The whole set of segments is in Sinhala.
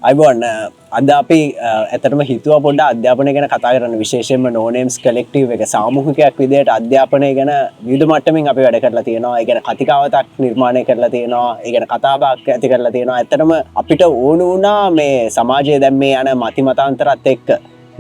ආයුබෝවන්. අද අපි ඇත්තටම හිතුවා පොඩ්ඩක් අධ්‍යාපනය ගැන කතා කරන්න. විශේෂයෙන්ම නෝ නේම්ස් කලෙක්ටිව් එක සාමූහිකයක් විදිහට අධ්‍යාපනය ගැන විවිධ මට්ටමින් අපි වැඩ කරලා තියෙනවා. ඒ ගැන කතිකාවතක් නිර්මාණය කරලා තියෙනවා. ඒ ගැන කතාබහක් ඇති කරලා තියෙනවා. ඇත්තටම අපිට ඕන වුණා මේ සමාජයේ දැන් මේ යන මති මතාන්තරත් එක්ක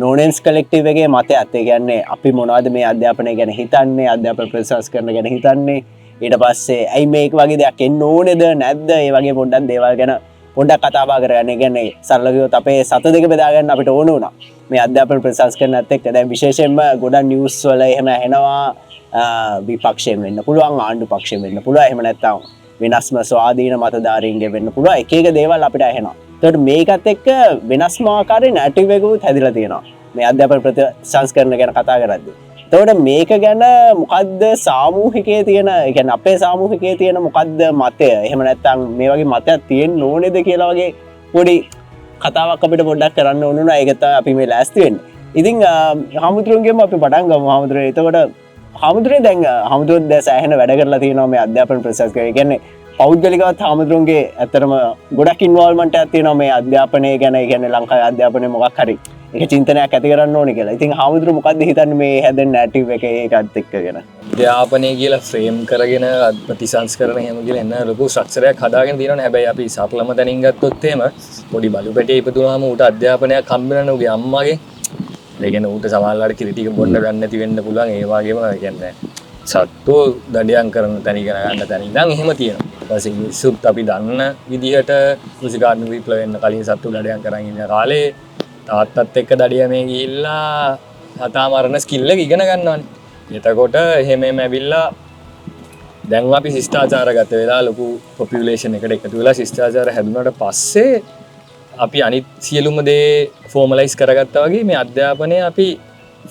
නෝ නේම්ස් කලෙක්ටිව් එකේ මතයත්, ඒ කියන්නේ අපි මොනවද මේ අධ්‍යාපනය ගැන හිතන්නේ, අධ්‍යාපන ප්‍රතිසංස්කරණ ගැන හිතන්නේ, ඊට පස්සේ ඇයි මේක වගේ දෙයක් එන්න ඕනේද නැද්ද, ඒ වගේ පොඩ්ඩක් දේවල් ගැන පොඩ්ඩක් කතා බහ කරගන්න. ඒ කියන්නේ සරල කිව්වොත් අපේ සත දෙක බෙදා ගන්න අපිට ඕන වුණා මේ අධ්‍යාපන ප්‍රතිසංස්කරණයත් එක්ක. දැන් විශේෂයෙන්ම ගොඩක් නිවුස් වල එහෙම ඇහෙනවා, විපක්ෂයෙන් වෙන්න පුළුවන්, ආණ්ඩු පක්ෂයෙන් වෙන්න පුළුවන්, එහෙම නැත්නම් වෙනස්ම ස්වාධීන මතධාරීන්ගේ වෙන්න පුළුවන්, එක එක දේවල් අපිට ඇහෙනවා. එතකොට මේකත් එක්ක වෙනස්ම ආකාරයේ නැරටිව් එකකුත් හැදිලා තියෙනවා මේ අධ්‍යාපන ප්‍රතිසංස්කරණ ගැන කතා කරද්දී. එතකොට මේක ගැන මොකද්ද සාමූහිකයේ තියෙන, ඒ කියන්නේ අපේ සාමූහිකයේ තියෙන මොකද්ද මතය, එහෙම නැත්නම් මේ වගේ මතයක් තියෙන්න ඕනේද කියලා වගේ පොඩි කතාවක් අපිට පොඩ්ඩක් කරන්න ඕන වුණා. ඒක තමයි අපි මේ ලෑස්ති වෙන්නේ. ඉතින් හාමුදුරුවන්ගෙන්ම අපි පටන් ගමු හාමුදුරුවනේ. එතකොට හාමුදුරුවනේ දැන් හාමුදුරුවෝ දැන් සෑහෙන වැඩ කරලා තියෙනවා මේ අධ්‍යාපන ප්‍රතිසංස්කරණය. ඒ කියන්නේ පෞද්ගලිකවත් හාමුදුරුවන්ගේ ඇත්තටම ගොඩක් ඉන්වෝල්ව්මන්ට් එකක් තියෙනවා මේ අධ්‍යාපනය ගැන. ඒ කියන්නේ ලංකාවේ අධ්‍යාපනය මොකක් හරි ඒක චින්තනයක් ඇති කරන්න ඕනේ කියලා. ඉතින් හාමුදුරුවෝ මොකද්ද හිතන්නේ මේ හැදෙන නැරටිව් එක ඒකත් එක්ක ගැන? අධ්‍යාපනය කියලා ෆ්‍රේම් කරගෙන ප්‍රතිසංස්කරණ එහෙම කියලා එන්න ලොකු ස්ට්‍රක්චර් එකක් හදාගෙන තියෙනවනේ. හැබැයි අපි සරලම තැනින් ගත්තොත් එහෙම පොඩි බලු පැටියෙක් ඉපදුනාම ඌට අධ්‍යාපනයක් හම්බ වෙනවනේ ඌගේ අම්මගෙන්. ඒ කියන්නේ ඌට සමහරවිට කිරි ටික බොන්න ගන්න නැති වෙන්න පුළුවන්. ඒ වගේම ඒ කියන්නේ සත්වෝ දඩයම් කරන තැන ඉගෙන ගන්න තැන ඉඳන් එහෙම තියෙනවා. ඊට පස්සේ මිනිස්සුත් අපි දන්න විදිහට කෘෂිකාර්මික විප්ලවය වෙන්න කලින් සත්තු දඩයම් කරන් ඉන්න කාලේ තාත්තත් එක්ක දඩයමේ ගිහිල්ලා හතා මරණ ස්කිල් එක ඉගෙන ගන්නවනේ. එතකොට එහෙම එහෙම ඇවිල්ලා දැන් අපි ශිෂ්ටාචාරගත වෙලා ලොකු පොපියුලේෂන් එකට එකතු වෙලා ශිෂ්ටාචාර හැදුනට පස්සේ අපි අනිත් සියලුම දේ ෆෝමලයිස් කරගත්තා වගේ මේ අධ්‍යාපනය අපි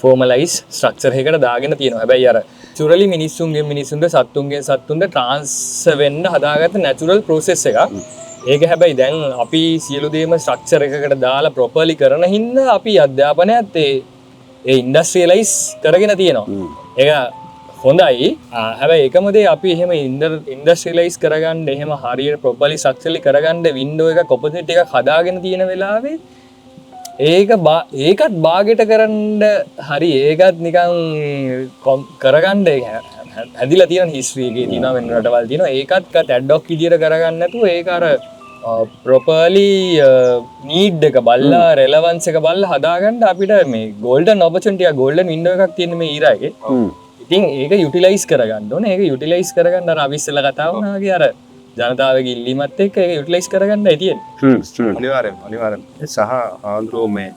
ෆෝමලයිස් ස්ට්‍රක්චර් එකකට දාගෙන තියෙනවා. හැබැයි අර නැචරලි මිනිස්සුන්ගෙන් මිනිස්සුන්ට සත්තුන්ගෙන් සත්තුන්ට ට්‍රාන්ස්ෆර් වෙන්න හදාගත්ත නැචරල් ප්‍රොසෙස් එකක්. ඒක හැබැයි දැන් අපි සියලු දේම ස්ට්‍රක්චර් එකකට දාලා ප්‍රොපර්ලි කරන හින්දා අපි අධ්‍යාපනයත් ඒ ඒ ඉන්ඩස්ට්‍රියලයිස් කරගෙන තියෙනවා. ඒක හොඳයි. හැබැයි එකම දේ අපි එහෙම ඉන්ඩස්ට්‍රියලයිස් කරගන්න එහෙම හරියට ප්‍රොපර්ලි ස්ට්‍රක්චරලි කරගන්න වින්ඩෝ එකක් ඔපචුනිටි එකක් හදාගෙන තියෙන වෙලාවේ ඒක ඒකත් බාගෙට කරන්න හරි ඒකත් නිකන් කරගන්න ඒක හැදිලා තියෙන හිස්ටරි එකේ තියෙනවා, වෙන රටවල් තියෙනවා. ඒකත් ඇඩ්හොක් විදියට කරගන්න නැතුව ඒක අර ප්‍රොපර්ලි නීඩ් එක බලලා රෙලවන්ස් එක බලලා හදාගන්න අපිට මේ ගෝල්ඩන් ඔපචුනිටි එක ගෝල්ඩන් වින්ඩෝ එකක් තියෙන මේ ඊරා එකේ. ඉතින් ඒක යුටිලයිස් කරගන්න ඕනේ. ඒක යුටිලයිස් කරගන්න අර අපි ඉස්සෙල්ලා කතා වුණා වගේ අර ජනතාවගේ ඉල්ලීමත් එක්ක ඒක යුටිලයිස් කරගන්නයි තියෙන්නේ. අනිවාර්යෙන් අනිවාර්යෙන්. සහ ආන්ද්‍රෝ මේ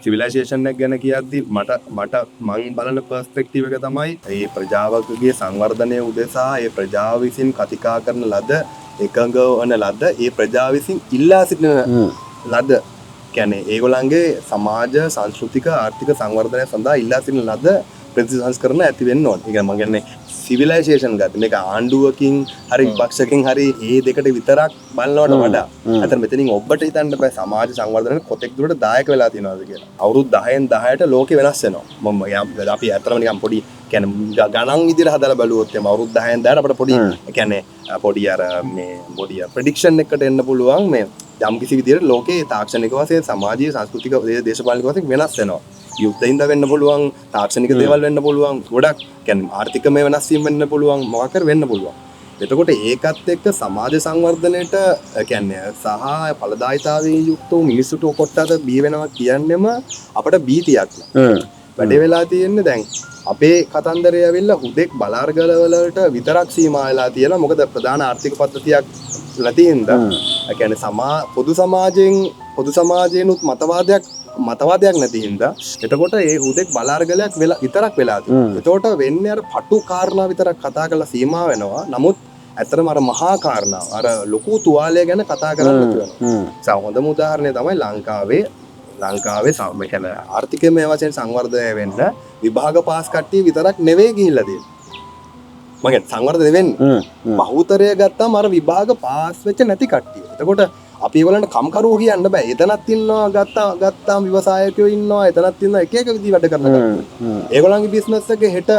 සිවිලයිසේෂන් එක ගැන කියද්දි මට මට මං බලන පර්ස්පෙක්ටිව් එක තමයි ඒ ප්‍රජාවකගේ සංවර්ධනය උදෙසා ඒ ප්‍රජාව විසින් කතිකා කරන ලද එකඟ වන ලද ඒ ප්‍රජාව විසින් ඉල්ලා සිටින ලද කියන්නේ ඒගොල්ලන්ගේ සමාජ සංස්කෘතික ආර්ථික සංවර්ධනය සඳහා ඉල්ලා සිටින ලද ප්‍රතිසංස්කරණ ඇති වෙන්න ඕනේ. ඒ කියන්නේ මං කියන්නේ සිවිලයිසේෂන් ගත්ත මේක ආණ්ඩුවකින් හරි විපක්ෂකින් හරි ඒ දෙකට විතරක් බලනවට වඩා අතන මෙතනින් ඔබට හිතන්න බෑ සමාජ සංවර්ධනයට කොතෙක් දුරට දායක වෙලා තියෙනවද කියලා. අවුරුදු 10න් 10ට ලෝකෙ වෙනස් වෙනවා. මම අපි ඇත්තටම නිකන් පොඩි කියන්නේ ගණන් විදිහට හදලා බලුවොත් එහෙම අවුරුදු 10න් 10ට අපිට පොඩි ඒ කියන්නේ පොඩි අර මේ පොඩි ප්‍රෙඩික්ෂන් එකකට එන්න පුළුවන් මේ යම් කිසි විදිහට ලෝකේ තාක්ෂණික වශයෙන් සමාජීය සංස්කෘතික දේශපාලනික වශයෙන් වෙනස් වෙනවා. යුද්ධ හින්දා වෙන්න පුළුවන්, තාක්ෂණික දේවල් වෙන්න පුළුවන්, ගොඩක් කියන්නේ ආර්ථිකමය වෙනස් වීම වෙන්න පුළුවන්, මොකක් හරි වෙන්න පුළුවන්. එතකොට ඒකත් එක්ක සමාජ සංවර්ධනයට ඒ කියන්නේ සහ ඵලදායීතාවයෙන් යුක්ත වූ මිනිස්සුට කොටස බිය වෙනවා කියන්නෙම අපට බීතියක් නෑ. වැඩේ වෙලා තියෙන්නේ දැන් අපේ කතන්දරය ඇවිල්ලා හුදෙක් බලාර්ගල වලට විතරක් සීමා වෙලා තියෙනවා. මොකද ප්‍රධාන ආර්ථික පද්ධතියක් නැති හින්දා ඒ කියන්නේ පොදු සමාජයෙන් පොදු සමාජයෙනුත් මතවාදයක් නැති හින්දා එතකොට ඒ හුදෙක් බලාර්ගලයක් වෙලා විතරක් වෙලා තියෙනවා. එතකොට වෙන්නේ අර පටු කාරණා විතරක් කතා කරලා සීමා වෙනවා. නමුත් ඇත්තටම අර මහා කාරණාව අර ලොකු තුවාලය ගැන කතා කරන්න නැති වෙනවා. හොඳම උදාහරණය තමයි ලංකාවේ මේ කියන්නේ ආර්ථිකමය වශයෙන් සංවර්ධනය වෙන්න විභාග පාස් කට්ටිය විතරක් නෙවෙයි ගිහිල්ලා තියෙන්නේ. මම කියන්නේ සංවර්ධනය වෙන්නේ. බහුතරය ගත්තාම අර විභාග පාස් වෙච්ච නැති කට්ටිය. එතකොට අපි ඒගොල්ලන්ට කම්කරුවෝ කියන්න බෑ. එතනත් ඉන්නවා ගත්තාම ව්‍යවසායකයෝ ඉන්නවා. එතනත් ඉන්නවා එක එක විදි වැඩ කරන කට්ටිය. ඒගොල්ලන්ගේ බිස්නස් එක හෙට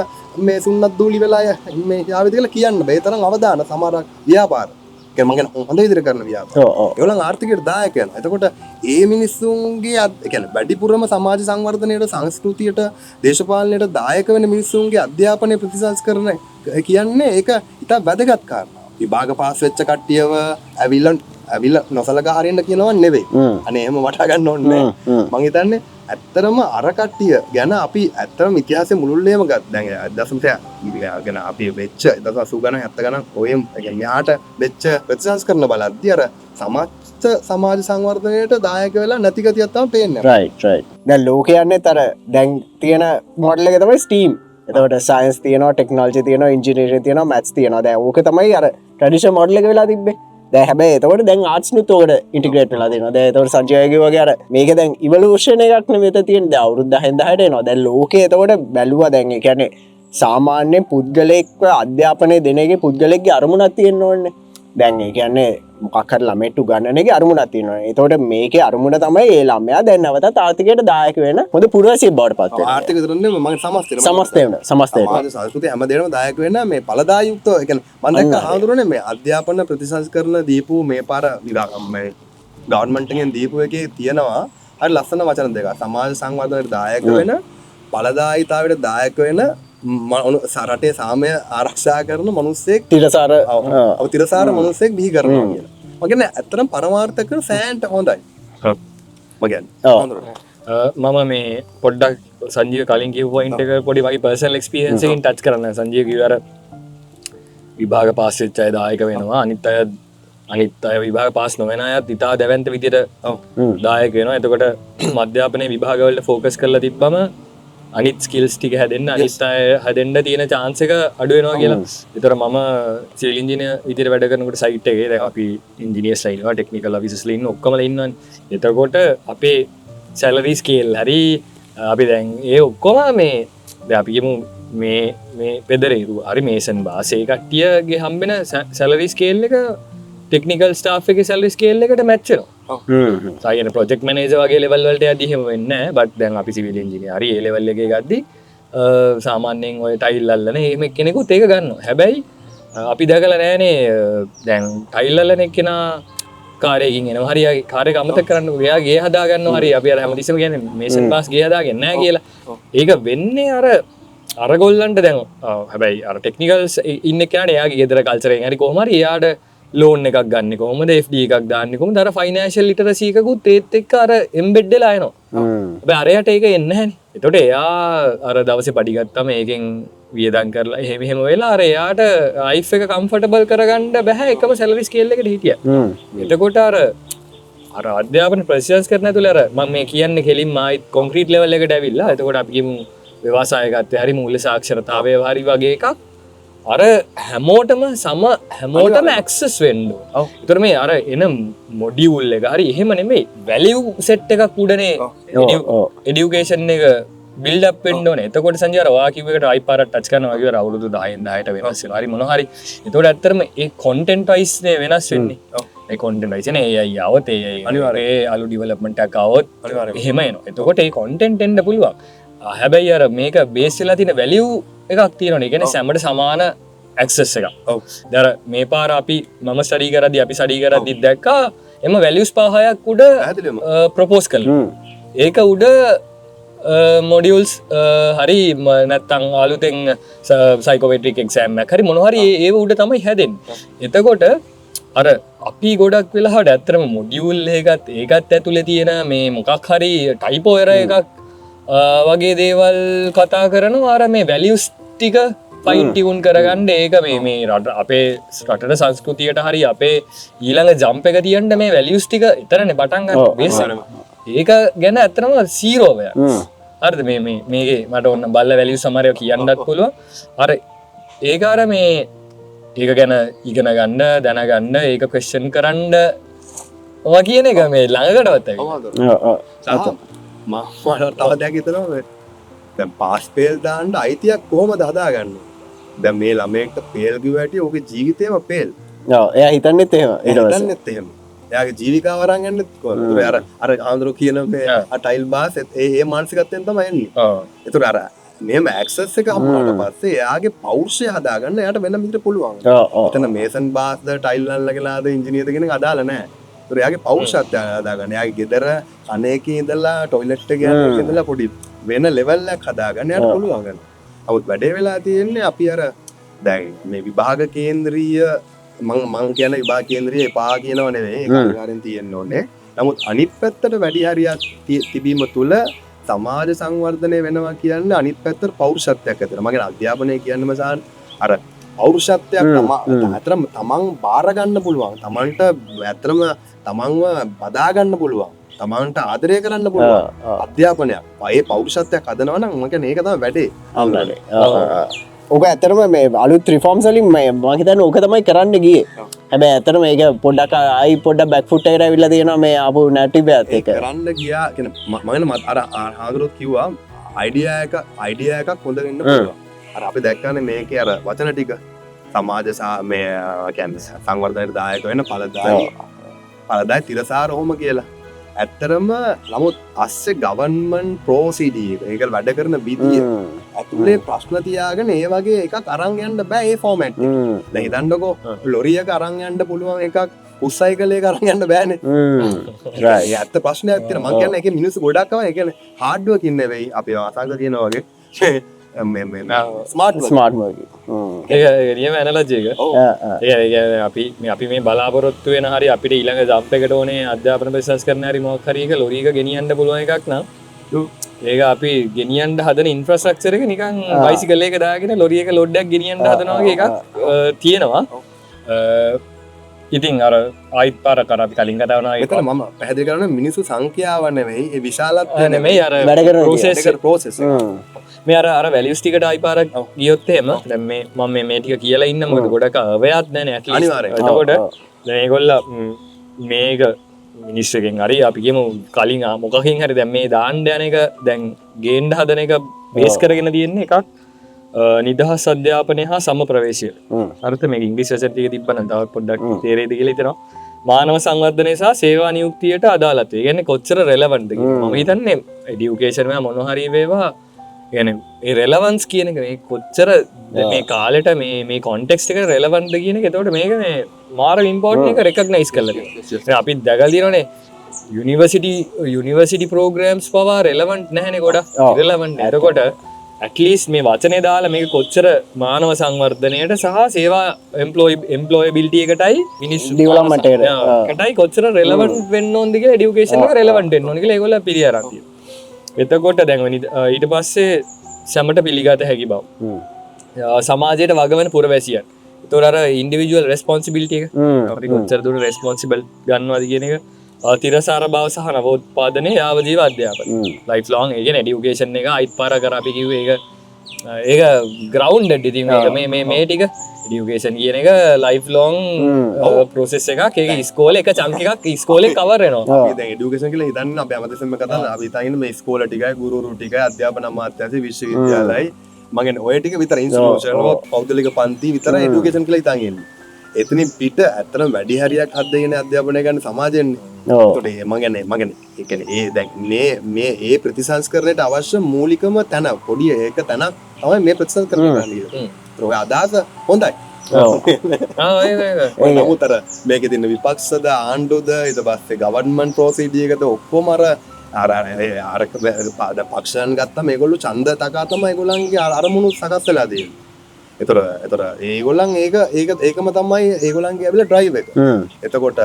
මේ සුන්නත් දූලි වෙලා මේ යාවිද කියලා කියන්න බෑ. ඒ තරම් අවදාන සමහරක් ව්‍යාපාර. ඒ කියන්නේ මං කියන්නේ හොඳ විදිහට කරන ව්‍යාපාර. ඒගොල්ලන් ආර්ථිකයට දායක වෙනවා. එතකොට ඒ මිනිස්සුන්ගේ ඒ කියන්නේ වැඩිපුරම සමාජ සංවර්ධනයට, සංස්කෘතියට, දේශපාලනයට දායක වෙන මිනිස්සුන්ගේ අධ්‍යාපනය ප්‍රතිසංස්කරණ කියන්නේ ඒක ඉතා වැදගත් කාරණාවක්. විභාග පාස් වෙච්ච කට්ටියව ඇවිල්ලා නොසලකා හරින්න කියනව නෙවෙයි. අනේ එහෙම වටහා ගන්න ඕනේ නෑ. මං හිතන්නේ ඇත්තටම අර කට්ටිය ගැන අපි ඇත්තටම ඉතිහාසයේ මුළුල්ලේම ගත් දැන් 1900 ගැන අපි වෙච්ච 1980 ගණන් 70 ගණන් ඔය ඒ කියන්නේ මෙහාට වෙච්ච ප්‍රතිසංස්කරණ බලද්දී අර සමාජ සංවර්ධනයට දායක වෙලා නැති ගතියක් තමයි පේන්නේ. Right right. දැන් ලෝකේ යන්නේත් අර දැන් තියෙන මොඩල් එක තමයි ස්ටීම්. එතකොට සයන්ස් තියෙනවා, ටෙක්නොලොජි තියෙනවා, ඉන්ජිනියරින් තියෙනවා, මැත්ස් තියෙනවා. දැන් ඕක තමයි අර ට්‍රැඩිෂනල් මොඩල් එක වෙලා තිබ්බේ. දැන් හැබැයි එතකොට දැන් ආර්ට්ස් නුත් ඕකට ඉන්ටිග්‍රේට් වෙලා තියෙනවා. දැන් එතකොට සංජය වගේ අර මේක දැන් ඉවොලූෂන් එකක් නෙමෙයි එතන තියෙන්නේ. දැන් අවුරුදු 10න් 10ට එනවා. දැන් ලෝකේ එතකොට බැලුවා දැන් ඒ කියන්නේ සාමාන්‍ය පුද්ගලයෙක්ව අධ්‍යාපනය දෙන එකේ පුද්ගලයෙක්ගේ අරමුණක් තියෙන්න ඕනේ. දැන් ඒ කියන්නේ මොකක් හරි ළමයෙක්ට උගන්වන එකේ අරමුණක් තියෙනවා. එතකොට මේකේ අරමුණ තමයි ඒ ළමයා දැන් නැවතත් ආර්ථිකයට දායක වෙන හොඳ පුරවැසියෙක් බවට පත් වෙනවා. ආර්ථික විතර නෙමෙයි මම සමස්තයට සමස්තයට සමාජ සංස්කෘතිය හැම දෙයකම දායක වෙන මේ ඵලදායීත්වය. ඒ කියන්නේ මම දැක්ක හාමුදුරනේ මේ අධ්‍යාපන ප්‍රතිසංස්කරණ දීපු මේ පාර මේ ගවර්න්මන්ට් එකෙන් දීපු එකේ තියෙනවා හරි ලස්සන වචන දෙකක්. සමාජ සංවර්ධනයට දායක වෙන, ඵලදායීතාවයට දායක වෙන, රටේ සාමය ආරක්ෂා කරන මිනිස්සෙක්, තිරසාර ඔව් තිරසාර මිනිස්සෙක් බිහි කරනවා කියලා. මම කියන්නේ ඇත්තටම පරමාර්ථ කරන සෑන්ට හොඳයි. මම කියන්නේ මම මේ පොඩ්ඩක් සංජීව කලින් කියපු පොයින්ට් එක පොඩි මගේ පර්සනල් එක්ස්පීරියන්ස් එකකින් ටච් කරන්න. සංජීව කිව්ව අර විභාග පාස් වෙච්ච අය දායක වෙනවා, අනිත් අය විභාග පාස් නොවන අයත් ඉතා දැවැන්ත විදියට දායක වෙනවා. එතකොට අධ්‍යාපනයේ විභාග වලට ෆෝකස් කරලා තිබ්බම අනිත් ස්කිල්ස් ටික හැදෙන්න, අනිත් අය හැදෙන්න තියෙන චාන්ස් එක අඩු වෙනවා කියලා. ඒතර මම සිවිල් ඉංජිනේර් විදියට වැඩ කරනකොට සයිට් එකේ දැන් අපි ඉංජිනේර්ස්ලා ඉන්නවා, ටෙක්නිකල් ඔෆිසර්ස්ලා ඉන්නවා, ඔක්කොමලා ඉන්නවනේ. එතකොට අපේ සැලරි ස්කේල් හරි අපි දැන් ඒ ඔක්කොම මේ දැන් අපි කියමු මේ මේ පෙදරේ හරි මේසන් බාස් ඒ කට්ටියගේ හම්බෙන සැලරි ස්කේල් එක ටෙක්නිකල් ස්ටාෆ් එකේ සැලරි ස්කේල් එකට මැච් වෙනවා. සායන ප්‍රොජෙක්ට් මැනේජර් වගේ ලෙවල් වලට යද්දි එහෙම වෙන්නේ නැහැ. බට් දැන් අපි සිවිල් ඉංජිනේර් හරි ඒ ලෙවල් එකේ ගද්දි සාමාන්‍යයෙන් ඔය ටයිල් අල්ලන එහෙම කෙනෙකුත් ඒක ගන්නවා. හැබැයි අපි දැකලා නැහනේ දැන් ටයිල් අල්ලන එක්කෙනා කාර් එකකින් එනවා. හරි යාගේ කාර් එක අමතක කරන්නකෝ. එයා ගේ හදා ගන්නවා. හරි අපි අර හැමතිස්සෙම කියන්නේ මේසන් පාස් ගේ හදාගෙන නැහැ කියලා. ඒක වෙන්නේ අර අරගොල්ලන්ට දැන් හැබැයි අර ටෙක්නිකල් ඉන්න එක්කෙනාට එයාගේ ගෙදර කල්චර් එකෙන් හරි කොහොම හරි එයාට ලෝන් එකක් ගන්න කොහොමද, FD එකක් දාන්නේ කොහොමද, අර ෆයිනෑන්ෂල් ලිටරසි එකකුත් ඒත් එක්ක අර එම්බෙඩ් වෙලා එනවා. හැබැයි අරයට ඒක එන්නේ නැහනේ. එතකොට එයා අර දවසේ පඩි ගත්තම ඒකෙන් වියදම් කරලා එහෙම එහෙම වෙලා අර එයාට ලයිෆ් එක කම්ෆර්ටබල් කරගන්න බෑ එකම සැලරි ස්කේල් එකට හිටියා. එතකොට අර අර අධ්‍යාපන ප්‍රතිසංස්කරණ ඇතුලේ අර මම මේ කියන්නේ කෙලින්ම ආයිත් කොන්ක්‍රීට් ලෙවල් එකට ඇවිල්ලා එතකොට අපි කියමු ව්‍යවසායකත්වය හරි මූල්‍ය සාක්ෂරතාවය හරි වගේ එකක් අර හැමෝටම සම හැමෝටම ඇක්සස් වෙන්න ඕන. ඒතර මේ අර එන මොඩියුල් එක හරි එහෙම නෙමෙයි, වැලියු සෙට් එකක් උඩනේ එඩියුකේෂන් එක බිල්ඩ් අප් වෙන්න ඕනේ. එතකොට සංජය අර ඔයා කිව්ව එකට ආයි පාරක් ටච් කරනවා වගේ අර අවුරුදු 10න් 10ට වෙනස් වෙනවා. හරි මොනවා හරි. එතකොට ඇත්තටම ඒ කොන්ටෙන්ට් වයිස් නේ වෙනස් වෙන්නේ. ඒ කොන්ටෙන්ට් වයිස් නේ AI ආවොත් AI අනිවාර්යයෙන් ඒ අලු ඩෙවලොප්මන්ට් එකක් ආවොත් එහෙම එනවා. එතකොට ඒ කොන්ටෙන්ට් එන්න පුළුවන්. හැබැයි අර මේක බේස් වෙලා තියෙන වැලියු එකක් තියෙනවනේ. ඒ කියන්නේ සැමට සමාන ඇක්සස් එකක්. දැන් අර මේ පාර අපි මම ස්ටඩි කරද්දි අපි ස්ටඩි කරද්දි දැක්කා එම වැලියුස් පහ හයක් උඩ ප්‍රොපෝස් කළා. ඒක උඩ මොඩියුල්ස් හරි නැත්තම් අලුතෙන් සයිකෝමෙට්‍රික් එක්සෑම් එකක් හරි මොනවා හරි ඒව උඩ තමයි හැදෙන්නේ. එතකොට අර අපි ගොඩක් වෙලාවට ඇත්තටම මොඩියුල් එකත් ඒකත් ඇතුලේ තියෙන මේ මොකක් හරි ටයිපෝ එරර් එකක් වගේ දේවල් කතා කරනවා. අර මේ වැලියුස් ටික ෆයින් ටියුන් කරගන්න ඒක මේ මේ රට අපේ රටට සංස්කෘතියට හරි අපේ ඊළඟ ජම්ප් එක තියන්න මේ වැලියුස් ටික එතරනේ පටන් ගන්න බේස් එක. ඒක ගැන ඇත්තටම සීරෝ වෙයක්. හරිද? මේ මේ මේකේ මට ඕන බල්ල වැලියුස් සමහර ඒවා කියන්නත් පුළුවන්. අර ඒක අර මේ ඒක ගැන ඉගෙන ගන්න දැනගන්න ඒක ක්වෙස්චන් කරන්න ඔවා කියන එක මේ ළඟකටවත් ඇවිල්ලා. මම තව දෙයක් හිතනවා මේ දැන් පාස් පේල් දාන්න අයිතියක් කොහොමද හදාගන්නේ? දැන් මේ ළමයෙක්ට පේල් කිව්ව හැටි ඔහුගේ ජීවිතේම පේල්. ඔව් එයා හිතන්නෙත් එහෙම. ඊට පස්සේ හිතන්නෙත් එහෙම. එයාගේ ජීවිකාව අරන් යන්නෙත් කොහොමද? අර අර ආන්දර කියන මේ අ ටයිල් බාස් ඒ ඒ මානසිකත්වයෙන් තමයි එන්නේ. ඔව්. ඒතර අර මෙහෙම ඇක්සස් එක හම්බුනාට පස්සේ එයාගේ පෞරුෂය හදාගන්න එයාට වෙන විදිහට පුළුවන්. එතන මේසන් බාස්ද ටයිල් අල්ලගෙලාද ඉංජිනේර්ද කියන එක අදාළ නැහැ. ඒතර එයාගේ පෞරුෂත්වය හදාගන්න. එයාගේ ගෙදර කන එකේ ඉඳලා ටොයිලට් එක යන එකේ ඉඳලා පොඩි වෙන ලෙවල් එකක් හදාගන්න එයාට පුළුවන් ගන්න. නමුත් වැඩේ වෙලා තියෙන්නේ අපි අර දැන් මේ විභාග කේන්ද්‍රීය මං කියන විභාග කේන්ද්‍රීය එපා කියනව නෙවෙයි. ඒක අනිවාර්යෙන් තියෙන්න ඕනේ. නමුත් අනිත් පැත්තට වැඩි හරියක් තිබීම තුළ සමාජ සංවර්ධනය වෙනවා කියන්නේ අනිත් පැත්තට පෞරුෂත්වයක් ඇති වෙනවා. මගේ අධ්‍යාපනය කියන්නේම සාන් අර පෞරුෂත්වයක් ඇත්තටම තමන් බාර ගන්න පුළුවන්. තමන්ට ඇත්තටම තමන්ව බදා ගන්න පුළුවන්. තමන්ට ආදරය කරන්න පුළුවන්. අධ්‍යාපනයක්. ඒ පෞරුෂත්වයක් හදනවා නම් මම කියන්නේ ඒක තමයි වැඩේ. ඕක ඇත්තටම මේ අලුත් රිෆෝම්ස් වලින් මම හිතන්නේ ඕක තමයි කරන්න ගියේ. හැබැයි ඇත්තටම මේක පොඩ්ඩක් ආයි පොඩ්ඩක් බෑක් ෆුට් එකට ඇවිල්ලා තියෙනවා මේ ආපු නැරටිව් එකත් එක්ක. කරන්න ගියා කියන්නේ මම අර හාමුදුරුවෝ කිව්වා අයිඩියා එකක් හොඳ වෙන්න පුළුවන්. අර අපි දැක්කනේ මේකේ අර වචන ටික සමාජ මේ කියන්නේ සංවර්ධනයට දායක වෙන ඵලදායි තිරසාර ඔහොම කියලා. ඇත්තටම නමුත් අස්සේ ගවර්න්මන්ට් ප්‍රොසීඩියර් එක ඒක වැඩ කරන විදිය ඇතුලේ ප්‍රශ්න තියාගෙන ඒ වගේ එකක් අරන් යන්න බෑ ඒ ෆෝමැට් එක. දැන් හිතන්නකෝ ලොරි එක අරන් යන්න පුළුවන් එකක් උස්සයිකල් එක අරන් යන්න බෑනේ. රයිට්. ඒ ඇත්ත ප්‍රශ්නයක් තියෙනවා. මං කියන්නේ ඒකේ මිනිස්සු ගොඩක් ආවා. ඒ කියන්නේ හાર્ඩ් වර්කින් නෙවෙයි අපි අසංග කියනවා වගේ මේ මේ ස්මාර්ට් වර්කින්. ඒක නියම ඇනලොජි එක. ඒ කියන්නේ අපි මේ බලාපොරොත්තු වෙන හරි අපිට ඊළඟ ජම්ප් එකට ඕනේ අධ්‍යාපන ප්‍රතිසංස්කරණ හරි මොකක් හරි එක ලොරි එක ගෙනියන්න පුළුවන් එකක් නම් ඒක අපි ගෙනියන්න හදන ඉන්ෆ්‍රාස්ට්‍රක්චර් එක නිකන් බයිසිකල් එක දාගෙන ලොරි එක ලෝඩ් එකක් ගෙනියන්න හදනවා වගේ එකක් තියෙනවා. ඉතින් අර ආයිත් පාර කර අපි කලින් කතා වුණා වගේ මෙතන මම පැහැදිලි කරන්නේ මිනිස්සු සංඛ්‍යාව නෙවෙයි ඒ විශාලත්වය නෙවෙයි අර වැඩ කරන ප්‍රොසෙස් එක. මේ අර අර වැලියුස් ටිකට ආයි පාරක් ගියොත් එහෙම දැන් මේ මම මේ ටික කියලා ඉන්න මොකද ගොඩක් අවයාත් නැනේ ඇට්ලීස්ට්. අනිවාර්යයෙන්. එතකොට දැන් මේගොල්ලෝ මේක මිනිස්සු එකෙන් හරි අපි කියමු කලින් මොකකින් හරි දැන් මේ දාන්න යන එක දැන් ගේන්න හදන එක බේස් කරගෙන තියෙන එකක් නිදහස් අධ්‍යාපනය හා සම ප්‍රවේශය. අර්ථ මේක ඉංග්‍රීසි වචන ටික තිබ්බනම් තවත් පොඩ්ඩක් තේරෙයිද කියලා හිතෙනවා. මානව සංවර්ධනය සහ සේවා නියුක්තියට අදාළත්වය. ඒ කියන්නේ කොච්චර රෙලවන්ට්ද කියලා. මම හිතන්නේ එඩියුකේෂන් වල මොන හරි වේවා ඒ කියන්නේ ඒ රෙලවන්ස් කියන එක මේ කොච්චර මේ කාලෙට මේ මේ කොන්ටෙක්ස්ට් එකට රෙලවන්ට්ද කියන එක. එතකොට මේක මේ මාර ඉම්පෝටන්ට් එක රෙකග්නයිස් කරලා තියෙනවා. දැන් අපි දැකලා තියෙනවනේ යුනිවර්සිටි ප්‍රෝග්‍රෑම්ස් පවා රෙලවන්ට් නැහැනේ ගොඩක්. ඉරෙලවන්ට්. එතකොට ඇට්ලීස්ට් මේ වචනේ දාලා මේක කොච්චර මානව සංවර්ධනයට සහ සේවා එම්ප්ලොයබිලිටි එකටයි මිනිස්සු ඩෙවලොප්මන්ට් එකටයි කොච්චර රෙලවන්ට් වෙන්න ඕනද කියලා එඩියුකේෂන් එක රෙලවන්ට් වෙන්න ඕන කියලා ඒගොල්ලෝ පිළි අරන් තියෙනවා. එතකොට දැන් ඊට පස්සේ සැමට පිළිගත හැකි බව. සමාජයට වග වෙන පුරවැසියන්. ඒතකොට අර ඉන්ඩිවිජුවල් රෙස්පොන්සිබිලිටි එක අපි කොච්චර දුරට රෙස්පොන්සිබල් ගන්නවද කියන එක තිරසාර බව සහ නවෝත්පාදනයේ යාවජීව අධ්‍යාපනය. ලයිෆ් ලොං ඒ කියන්නේ එඩියුකේෂන් එක ආයිත් පාර කර අපි කිව්වේ ඒක ඒක ග්‍රවුන්ඩඩ්. ඉතින් මේක මේ මේ මේ ටික එඩියුකේෂන් කියන එක ලයිෆ් ලොං ප්‍රොසෙස් එකක්. ඒක ඉස්කෝලේ එක චන්ක් එකක් ඉස්කෝලේ කවර් වෙනවා. අපි දැන් එඩියුකේෂන් කියලා හිතන්නේ අපි හැමතිස්සෙම කතා කරන්නේ අපි හිතන්නේ මේ ඉස්කෝල ටිකයි ගුරුවරු ටිකයි අධ්‍යාපන අමාත්‍යාංශය විශ්වවිද්‍යාලයි මං කියන්නේ ඔය ටික විතර ඉන්ස්ටිටියුෂන් පෞද්ගලික පන්ති විතරයි එඩියුකේෂන් කියලා හිතන් ඉන්නේ. එතනින් පිට ඇත්තටම වැඩි හරියක් හදගෙන අධ්‍යාපනය ගන්න සමාජෙන්නේ. එතකොට ඒ මං කියන්නේ ඒ කියන්නේ ඒ දැන් මේ මේ ඒ ප්‍රතිසංස්කරණයට අවශ්‍ය මූලිකම තැන පොඩි ඒක තැනක් තමයි මේ ප්‍රතිසංස්කරණය කරන්න කියලා. ඒතර ඔය අදහස හොඳයි. ඔය නමුත් අර මේකේ තියෙන විපක්ෂද ආණ්ඩුද ඊට පස්සේ ගවර්න්මන්ට් ප්‍රොසීඩියර් එකද ඔක්කොම අර අර අර පක්ෂයන් ගත්තම මේගොල්ලෝ ඡන්ද තකා තමයි ඒගොල්ලන්ගේ අරමුණු සකස් වෙලා තියෙන්නේ. එතකොට ඒගොල්ලන් ඒක ඒක ඒකම තමයි ඒගොල්ලන්ගේ ඇවිල්ලා ඩ්‍රයිව් එක. එතකොට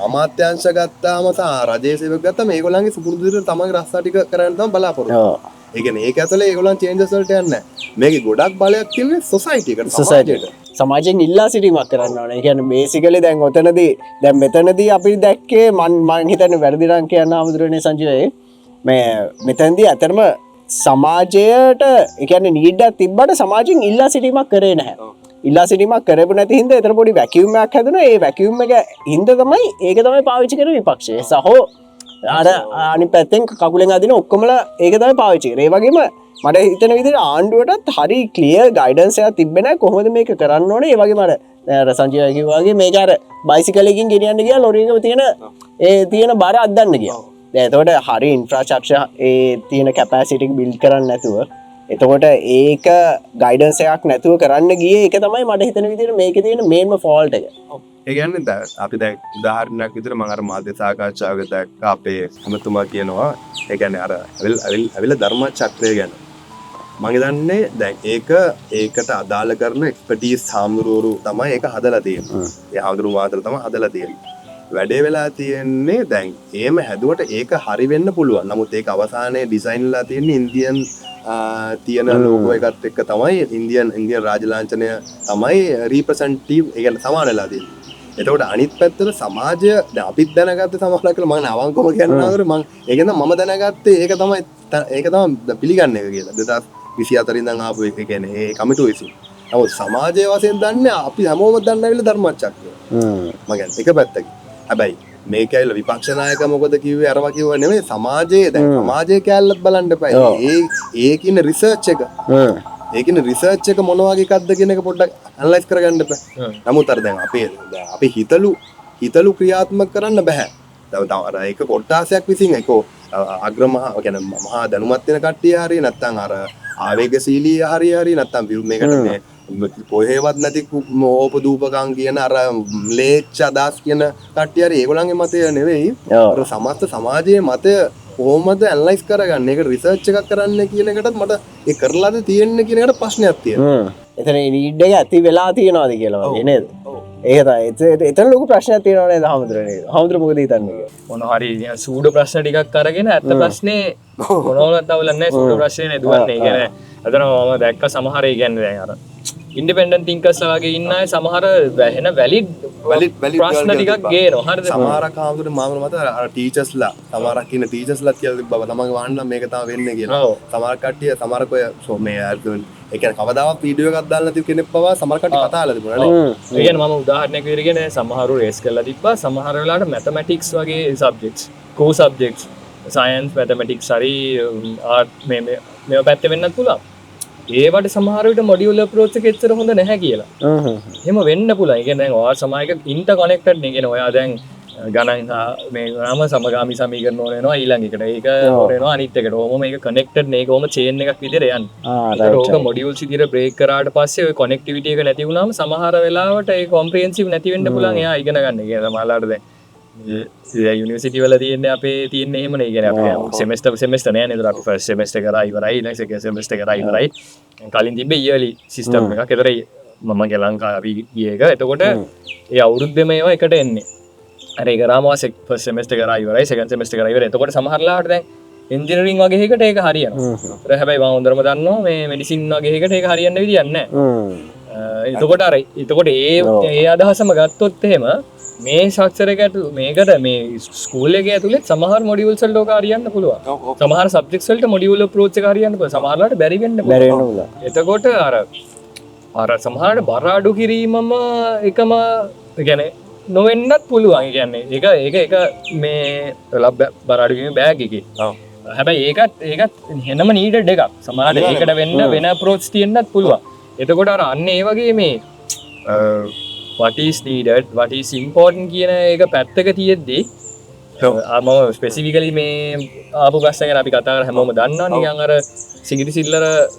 අමාත්‍යාංශ ගත්තාම සහ රජයේ සේවක ගත්තාම ඒගොල්ලන්ගේ සුපුරුදු විදිහට තමන්ගේ රස්සා ටික කරන්න තමයි බලාපොරොත්තු. ඒ කියන්නේ ඒක ඇතුලේ ඒගොල්ලන් චේන්ජස් වලට යන්නේ නැහැ. මේකේ ගොඩක් බලයක් තියෙන්නේ සොසයිටි එකට, සමාජයට. සමාජයෙන් ඉල්ලා සිටීමක් කරන්න ඕනේ. ඒ කියන්නේ බේසිකලි දැන් ඔතනදී දැන් මෙතනදී අපි දැක්කේ මං හිතන්නේ වැරදි නම් කියන්න ආමුදුරනේ සංජීවයේ මේ මෙතනදී ඇත්තටම සමාජයට ඒ කියන්නේ නීඩ් එකක් තිබ්බට සමාජයෙන් ඉල්ලා සිටීමක් කරේ නැහැ. ඉල්ලා සිටීමක් කරපු නැති හින්දා එතන පොඩි වැකියුම් එකක් හැදුණා. ඒ වැකියුම් එක හින්දා තමයි ඒක තමයි පාවිච්චි කරේ විපක්ෂය. සහෝ අර අනිත් පැත්තෙන් කකුලෙන් අදින ඔක්කොමලා ඒක තමයි පාවිච්චි කරේ. ඒ වගේම මට හිතෙන විදිහට ආණ්ඩුවටත් හරි ක්ලියර් ගයිඩන්ස් එකක් තිබ්බේ නැහැ කොහොමද මේක කරන්න ඕනේ. ඒ වගේම අර දැන් අර සංජීව කිව්වා වගේ මේක අර බයිසිකල් එකකින් ගෙනියන්න ගියා ලොරි එකම තියෙන ඒ තියෙන බර අද්දන්න ගියා. දැන් එතකොට හරි ඉන්ෆ්‍රාස්ට්‍රක්චර් ඒ තියෙන කැපැසිටි එක බිල්ඩ් කරන්න නැතුව එතකොට ඒක ගයිඩන්ස් එකක් නැතුව කරන්න ගියේ ඒක තමයි මට හිතෙන විදිහට මේකේ තියෙන මේන්ම ෆෝල්ට් එක. ඒ කියන්නේ අපි දැන් උදාහරණයක් විදිහට මම අර මාධ්‍ය සාකච්ඡාවක දැක්ක අපේ ඇමතුමා කියනවා, ඒ කියන්නේ අර ඇවිල්ලා ධර්ම චක්‍රය ගැන මම හිතන්නේ දැන් ඒකට අදාළ කරන එක්ස්පර්ටීස් හාමුදුරුවරු තමයි ඒක හදලා තියෙන්නේ. ඒ හාමුදුරුවෝ මාතර තමයි හදලා තියෙන්නේ. වැඩේ වෙලා තියෙන්නේ දැන් එහෙම හැදුවට ඒක හරි වෙන්න පුළුවන්. නමුත් ඒක අවසානයේ ඩිසයින් වෙලා තියෙන්නේ ඉන්දියන් තියෙන ලෝගෝ එකත් එක්ක තමයි, ඉන්දියන් රාජ ලාංඡනය තමයි රීප්‍රසන්ටේටිව්, ඒ කියන්නේ සමාන වෙලා තියෙන්නේ. එතකොට අනිත් පැත්තට සමාජය දැන් අපිත් දැනගත්තේ සමහරක් වෙලාවට මම අවංකවම කියන්න ආවර මං ඒ කියන්නේ මම දැනගත්තේ ඒක තමයි පිළිගන්න එක කියලා 2024 ඉඳන් ආපු එක, ඒ කියන්නේ ඒ කමිටුව විසින්. නමුත් සමාජයේ වශයෙන් දන්නේ අපි හැමෝම දන්න ඇවිල්ලා ධර්මචක්‍රය. මම කියන්නේ එක පැත්තකින්. හැබැයි මේක ඇවිල්ලා විපක්ෂ නායක මොකද කිව්වේ අරවා කිව්වා නෙමෙයි, සමාජයේ දැන් සමාජයේ කැලලත් බලන්න එපා. ඒකින රිසර්ච් එක. ඒකින රිසර්ච් එක මොන වගේ එකක්ද කියන එක පොඩ්ඩක් ඇනලයිස් කරගන්න එපා. නමුත් අර දැන් අපි හිතලු ක්‍රියාත්මක කරන්න බෑ. දැන් අර ඒක කොට්ටාසයක් විසින් ඒක අග්‍රමහා කියන්නේ මහා දැනුමත් වෙන කට්ටිය හරි නැත්නම් අර ආවේගශීලී හරි හරි නැත්නම් මේකට මේ කොහේවත් නැති මෝපදූපකම් කියන අර ම්ලේච්ඡ අදහස් කියන කට්ටිය හරි ඒගොල්ලන්ගේ මතය නෙවෙයි. අර සමස්ත සමාජයේ මතය කොහොමද ඇනලයිස් කරගන්නේ, ඒක රිසර්ච් එකක් කරන්න කියන එකටත් මට ඒ කරලාද තියෙන්නේ කියන එකට ප්‍රශ්නයක් තියෙනවා. එතන නීඩ් එක ඇති වෙලා තියනවාද කියලා වගේ නේද? ඒක තමයි. එතන ලොකු ප්‍රශ්නයක් තියෙනවා නේද හාමුදුරනේ? හාමුදුර මොකද හිතන්නේ කියලා? මොන හරි සූඩෝ ප්‍රශ්න ටිකක් අරගෙන ඇත්ත ප්‍රශ්නේ මොනවවත් අවුලක් නැහැ, සූඩෝ ප්‍රශ්නේ නේ දුවන්නේ. ඒ කියන්නේ අතන මම දැක්ක සමහර ඒ කියන්නේ දැන් අර ඉන්ඩිපෙන්ඩන්ට් තින්කර්ස් වගේ ඉන්න අය සමහර වෙන වැලිඩ් ප්‍රශ්න ටිකක් ගේනවා. හරිද? සමහරක් හාමුදුරනේ මාමල මත අර ටීචර්ස්ලා සමහරක් ඉන්න ටීචර්ස්ලාත් කියලා තිබ්බා තමන්ගේ වහන්න මේක තමයි වෙන්නේ කියලා. සමහර කට්ටිය සමහරක් ඔය මේ ඒ කියන්නේ කවදාවත් වීඩියෝ එකක් දාලා නැති කෙනෙක් පවා සමහර කට්ටිය කතා කරලා තිබුණා නේ. ඒ කියන්නේ මම උදාහරණයක් විදිහට කියන්නේ සමහරු රේස් කරලා තිබ්බා සමහර වෙලාවට මැතමැටික්ස් වගේ සබ්ජෙක්ට්ස්, කෝ සබ්ජෙක්ට්ස්, සයන්ස්, මැතමැටික්ස් හරි ආර්ට් මේ මේවා පැත්තේ වෙන්නත් පුළුවන්. ඒවට සමහර විට මොඩියුලර් අප්‍රෝච් එක එච්චර හොඳ නැහැ කියලා. එහෙම වෙන්න පුළුවන්. ඒ කියන්නේ දැන් ඔයා සමාජයක ඉන්ටර් කනෙක්ටඩ් නේ. කියන්නේ ඔයා දැන් ගණන් මේ නම සමගාමී සමීකරණ ඕන වෙනවා ඊළඟ එකට. ඒක ඕන වෙනවා අනිත් එකට. ඔහොම මේක කනෙක්ටඩ් නේ. ඒක ඔහොම චේන් එකක් විදිහට යන්නේ. ඒක මොඩියුල්ස් විදිහට බ්‍රේක් කරාට පස්සේ ඔය කනෙක්ටිවිටි එක නැති වුණාම සමහර වෙලාවට ඒ කොම්ප්‍රිහෙන්සිව් නැති වෙන්න පුළුවන් එයා ඉගෙන ගන්න. ඒ කියන්නේ සමහරලාට දැන් යුනිවර්සිටි වල තියෙන්නේ අපේ තියෙන්නේ එහෙමනේ. ඒ කියන්නේ අපි සෙමෙස්ටර් නෑ නේද? අපි ෆස්ට් සෙමෙස්ටර් කරා ඉවරයි, ඊළඟ සෙකන්ඩ් සෙමෙස්ටර් කරා ඉවරයි. කලින් තිබ්බේ ඉයර්ලි සිස්ටම් එකක්. ඒතර මම ගිය ලංකාවේ අපි ගිය එක. එතකොට ඒ අවුරුද්දෙම ඒවා එකට එන්නේ. අර ඒ කරාම ෆස්ට් සෙමෙස්ටර් කරා ඉවරයි, සෙකන්ඩ් සෙමෙස්ටර් කරා ඉවරයි. එතකොට සමහර ලාවට දැන් ඉන්ජිනියරින් වගේ එකකට ඒක හරියනවා. ඒතර හැබැයි මම හොඳටම දන්නවා මේ මෙඩිසින් වගේ එකකට ඒක හරියන්න විදියක් නෑ. එතකොට අර එතකොට ඒ අදහසම ගත්තොත් එහෙම මේ ස්ට්‍රක්චර් එක ඇතුළේ මේකට මේ ස්කූල් එකේ ඇතුළේ සමහර මොඩියුල්ස් වලට ඔක හරියන්න පුළුවන්. සමහර සබ්ජෙක්ට්ස් වලට මොඩියුල් අප්‍රෝච් එක හරියන්න පුළුවන්. සමහර වෙලාවට බැරි වෙන්න පුළුවන්. එතකොට අර අර සමහරට බර අඩු කිරීමම එකම ඒ කියන්නේ නොවෙන්නත් පුළුවන්. ඒ කියන්නේ ඒක ඒක ඒක මේ බර අඩු කිරීම බෑග් එකේ. හැබැයි ඒකත් ඒකත් වෙනම නීඩඩ් එකක්. සමහරට ඒකට වෙන්න වෙන අප්‍රෝච් තියෙන්නත් පුළුවන්. එතකොට අර අන්න ඒ වගේ මේ what is needed, what is important කියන එක පැත්තක තියෙද්දි මම ස්පෙසිෆිකලි මේ ආපු ප්‍රශ්න ගැන අපි කතා කරලා හැමෝම දන්නවා නිකන් අර සිගිරි සිල්ලර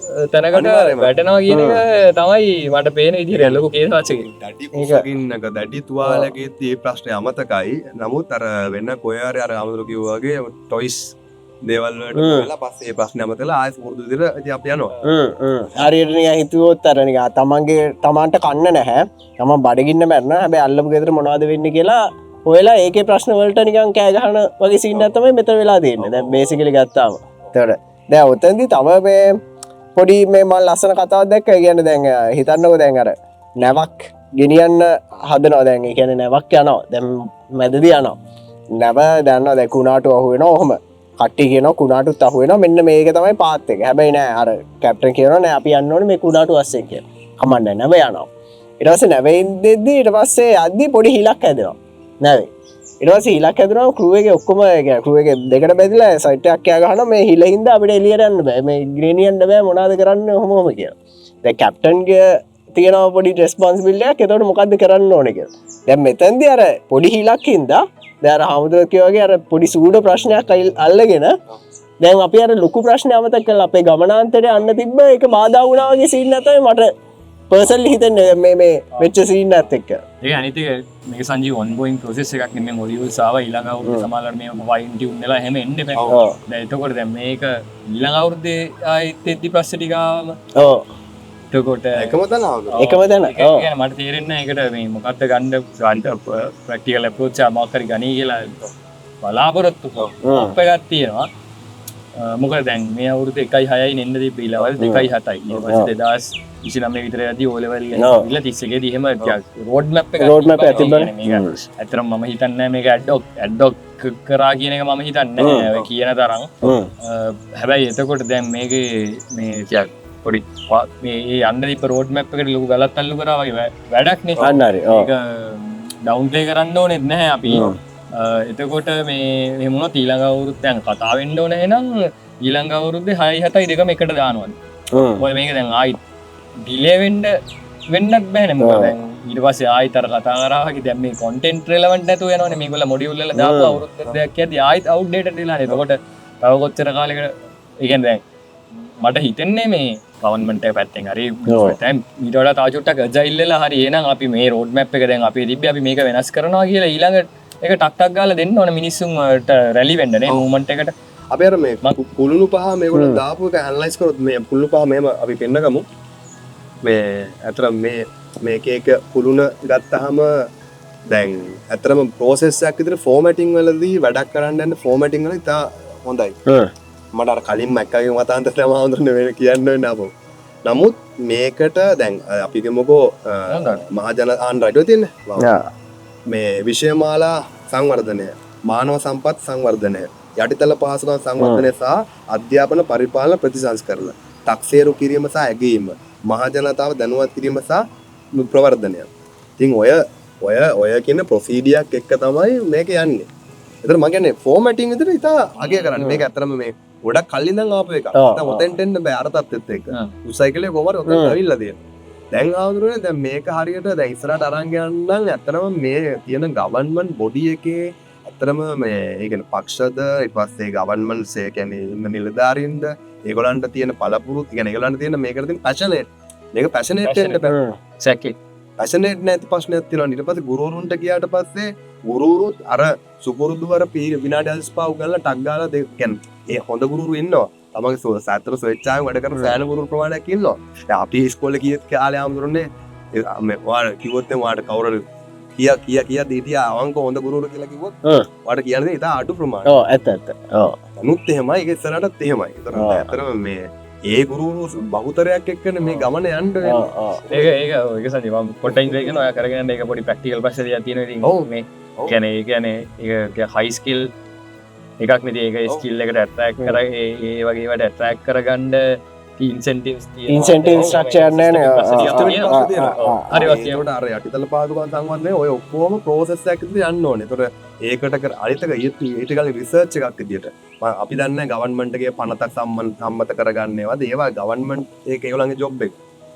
තැනකට වැටෙනවා කියන එක තමයි මට පේන විදිහට ලොකු කේස් එකක්. දැඩි කුසගින්නක දැඩි තුවාලකෙත් මේ ප්‍රශ්නේ අමතකයි. නමුත් අර වෙන කොහේ හරි අර අමතුරු කිව්වා වගේ ටොයිස් දේවල් වලට වෙලා පස්සේ ඒ ප්‍රශ්නේ අමතකලා ආයෙත් පුරුදු විදිහට ඉතින් අපි යනවා. හරියට නිකන් හිතුවොත් අර නිකන් තමන්ගේ තමන්ට කන්න නැහැ, තමන් බඩගින්න මැරෙනවා, හැබැයි අල්ලපු ගෙදර මොනවද වෙන්නේ කියලා හොයලා ඒකේ ප්‍රශ්න වලට නිකන් කෑ ගහන වගේ සීන් එකක් තමයි මෙතන වෙලා තියෙන්නේ. දැන් බේසිකලි ගත්තාම. එතකොට දැන් ඔතනදී තව මේ පොඩි මේ මම ලස්සන කතාවක් දැක්කා. ඒ කියන්නේ දැන් හිතන්නකෝ දැන් අර නැවක් ගෙනියන්න හදනවා දැන්. ඒ කියන්නේ නැවක් යනවා. දැන් මැදදී යනවා. නැව දන්නවා දැන් කුණාටු අහු වෙනවා ඔහොම. කට්ටිය කියනවා කුණාටුත් අහු වෙනවා, මෙන්න මේක තමයි පාත් එක. හැබැයි නෑ අර කැප්ටන් කියනවා නෑ අපි යන්න ඕනේ මේ කුණාටු අස්සෙන් කියලා. කමක් නෑ නැව යනවා. ඊට පස්සේ නැවෙ ඉඳිද්දි ඊට පස්සේ යද්දි පොඩි හිලක් හැදෙනවා නැවේ. ඊට පස්සේ හිලක් හැදුනම ක්‍රූ එකේ ඔක්කොම ඒ කියන්නේ ක්‍රූ එකේ දෙකට බෙදලා සයිට් එකක් කෑ ගහනවා මේ හිල හින්දා අපිට එළියට යන්න බෑ, මේ ගෙනියන්න බෑ, මොනවද කරන්නේ ඔහොම ඔහොම කියලා. දැන් කැප්ටන්ගේ තියෙනවා පොඩි රෙස්පොන්සිබිලිටි එකක්, එතකොට මොකද්ද කරන්න ඕනේ කියලා. දැන් මෙතනදී අර පොඩි හිලක් හින්දා දැන් අර හාමුදුරුවෝ කිව්වා වගේ අර පොඩි සූඩෝ ප්‍රශ්නයක් අල්ලගෙන දැන් අපි අර ලොකු ප්‍රශ්න අමතක කරලා අපේ ගමනාන්තරේ යන්න තිබ්බ ඒක බාධා වුණා වගේ සීන් එකක් තමයි මට පර්සනලි හිතෙන්නේ මේ මේ වෙච්ච සීන් එකත් එක්ක. ඒක අනිත් එක මේක සංජීව ඔන්ගෝයින් ප්‍රොසෙස් එකක් නෙමෙයි. මොඩියුල්ස් ආවා ඊළඟ අවුරුද්දේ සමහරවල් මේක ෆයින් ටියුන් වෙලා එහෙම එන්න එපා. දැන් එතකොට දැන් මේක ඊළඟ අවුරුද්දේ ආයෙත් එද්දි ප්‍රශ්න ටික ආවම එතකොට එකම තැන ආවද? එකම තැන. ඒක කියන්නේ මට තේරෙන්නේ නැහැ ඒකට මේ මොකද්ද ගන්න ප්‍රැක්ටිකල් අප්‍රෝච් එක මොකක් හරි ගනී කියලා බලාපොරොත්තු හොප් එකක් තියෙනවා. මොකද දැන් මේ අවුරුද්ද 1.6යි නෙන්න තිබ්බ ඊළවල් 2.7යි. ඊට පස්සේ 2029 විතර යද්දී O level ගිහලා 31 දී එහෙම ටිකක් රෝඩ් මැප් එකක් රෝඩ් මැප් එකක් තිබ්බා. තිබ්බනේ. මේක ඇත්තටම මම හිතන්නේ නැහැ මේක ඇඩ්හොක් කරා කියන එක මම හිතන්නේ නැහැ ඔය කියන තරම්. හැබැයි එතකොට දැන් මේකේ මේ ටිකක් පොඩි මේ ඒ යන්න තිබ්බ රෝඩ් මැප් එකට ලොකු ගලක් තල්ලු කරා වගේ වැඩක් නේ. අන්න හරි. ඔව්. ඒක ඩවුන් ප්ලේ කරන්න ඕනෙත් නැහැ අපි. එතකොට මේ එහෙම වුණොත් ඊළඟ අවුරුද්ද දැන් කතා වෙන්න ඕන එහෙනම් ඊළඟ අවුරුද්දේ 6යි 7යි දෙකම එකට දානවද? මොකද මේක දැන් ආයි ඩිලේ වෙන්නත් බෑනේ. මොකද දැන් ඊට පස්සේ ආයිත් අර කතා කරා වගේ දැන් මේ කන්ටෙන්ට් රෙලවන්ට් නැතුව යනවනේ. මේගොල්ලෝ මොඩියුල් වල දාපු අවුරුද්ද දෙකක් යද්දි ආයිත් අවුට්ඩේටඩ් වෙලානේ. එතකොට තව කොච්චර කාලයකට ඒ කියන්නේ දැන් මට හිතෙන්නේ මේ ගවර්න්මන්ට් එක පැත්තෙන් හරි දැන් ඊට වඩා තව චුට්ටක් ඇජයිල් වෙලා හරි එහෙනම් අපි මේ රෝඩ් මැප් එක දැන් අපේ තිබ්බේ අපි මේක වෙනස් කරනවා කියලා ඊළඟ එක ටක් ටක් ගාලා දෙන්න ඕන මිනිස්සුන්ට රැලි වෙන්න නේ මූව්මන්ට් එකට. අපි අර මේ කුළුණු පහ මේගොල්ලෝ දාපු එක ඇනලයිස් කරොත් මේ කුළුණු පහ මෙහෙම අපි පෙන්නගමු. මේ අතර මේ මේක එක කුළුණ ගත්තාම දැන් ඇත්තටම ප්‍රොසෙස් එකක් විතර ෆෝමැටිං වලදී වැඩක් කරන්න යන ෆෝමැටිං වල ඉතා හොඳයි. මට අර කලින්ම එක්කගේ මතාන්තර තමයි හඳුනන්නේ වෙන කියන්න වෙන්නේ අපෝ. නමුත් මේකට දැන් අපි කියමුකෝ මහජන ආන් රයිට් ඔය තියෙන්නේ. මේ විෂයමාලා සංවර්ධනය, මානව සම්පත් සංවර්ධනය, යටිතල පහසුකම් සංවර්ධනය සහ අධ්‍යාපන පරිපාලන ප්‍රතිසංස්කරණ, තක්සේරු කිරීම සහ ඇගයීම, මහජනතාව දැනුවත් කිරීම සහ ප්‍රවර්ධනය. ඉතින් ඔය ඔය ඔය කියන ප්‍රොසීඩියක් එක්ක තමයි මේක යන්නේ. ඒතර මම කියන්නේ ෆෝමැටිං විතර ඉතා අගය කරන්න. මේක ඇත්තටම මේ ගොඩක් කලින් ඉඳන් ආපු එකක්. දැන් ඔතෙන්ට එන්න බෑ අර තත්ත්වෙත් එක්ක. උසයිකලේ කොහොම හරි ඔතෙන්ට ඇවිල්ලා තියෙනවා. දැන් ආවුදුනේ දැන් මේක හරියට දැන් ඉස්සරහට අරන් යන්න නම් ඇත්තටම මේ තියෙන ගවර්න්මන්ට් බොඩි එකේ ඇත්තටම මේ ඒ කියන්නේ පක්ෂද ඊට පස්සේ ගවර්න්මන්ට්ස් ඒ කියන්නේ ඉන්න නිලධාරීන්ද ඒගොල්ලන්ට තියෙන පළපුරුදු ඒ කියන්නේ ඒගොල්ලන්ට තියෙන මේකට තියෙන පැෂනේට් මේක පැෂනේට් වෙන්න බෑ. එක්සැක්ට්ලි. පැෂනේට් නැති ප්‍රශ්නයක් තියෙනවා. ඊට පස්සේ ගුරුවරුන්ට ගියාට පස්සේ ගුරුවරුත් අර සුපුරුදු අර විනාඩි 45 උගන්ලා ටක් ගාලා දෙක කියන්නේ ඒ හොඳ ගුරුවරු ඉන්නවා. තමන්ගේ සාතර ස්වේච්ඡාවෙන් වැඩ කරන සෑහෙන ගුරු ප්‍රමාණයක් ඉන්නවා. දැන් අපි ඉස්කෝලේ ගියත් කාලේ ආම්දුරනේ මේ ඔයාලා කිව්වොත් එimhe ඔයාලට කවුරු හරි කියා කියා කියා දීතියා අවංක හොඳ ගුරුවරු කියලා කිව්වොත් ඔයාලට කියන්න දෙන්නේ ඉතා අඩු ප්‍රමාණයක්. ඔව් ඇත්ත ඇත්ත. ඔව්. නමුත් එහෙමයි ඒක ඉස්සරහටත් එහෙමයි. ඒතර ඇත්තටම මේ ඒ ගුරුවරු බහුතරයක් එක්කනේ මේ ගමන යන්න වෙන්නේ. ඒක ඒක ඒක සංජීව මම පොඩ්ඩක් ඉඳලා කියන ඔයා කරගෙන යන්න ඒක පොඩි ප්‍රැක්ටිකල් ප්‍රශ්න ටිකක් තියෙනවා ඉතින්. මේ කියන්නේ ඒ කියන්නේ ඒක ටිකක් හයි ස්කිල් එකක් නේ. ඒක ස්කිල් එකට ඇට්‍රැක්ට් කර ඒ ඒ වගේ ඒවාට ඇට්‍රැක්ට් කරගන්න ඉන්සෙන්ටිව්ස් තියෙනවා. ඉන්සෙන්ටිව් ස්ට්‍රක්චර් නෑ නේ. හරි වාසිය. ඒකට අර යටිතල පහසුකම් සංවර්ධනය ඔය ඔක්කොම ප්‍රොසෙස් එකක් විදිහට යන්න ඕනේ. ඒතර ඒකට කර අනිත් එක ඊට කලින් රිසර්ච් එකක් විදිහට අපි දන්නේ නැහැ ගවර්න්මන්ට් එකේ පනතක් සම්මත කරගන්න ඒවාද ඒවා ගවර්න්මන්ට් ඒක ඒගොල්ලන්ගේ ජොබ් එක.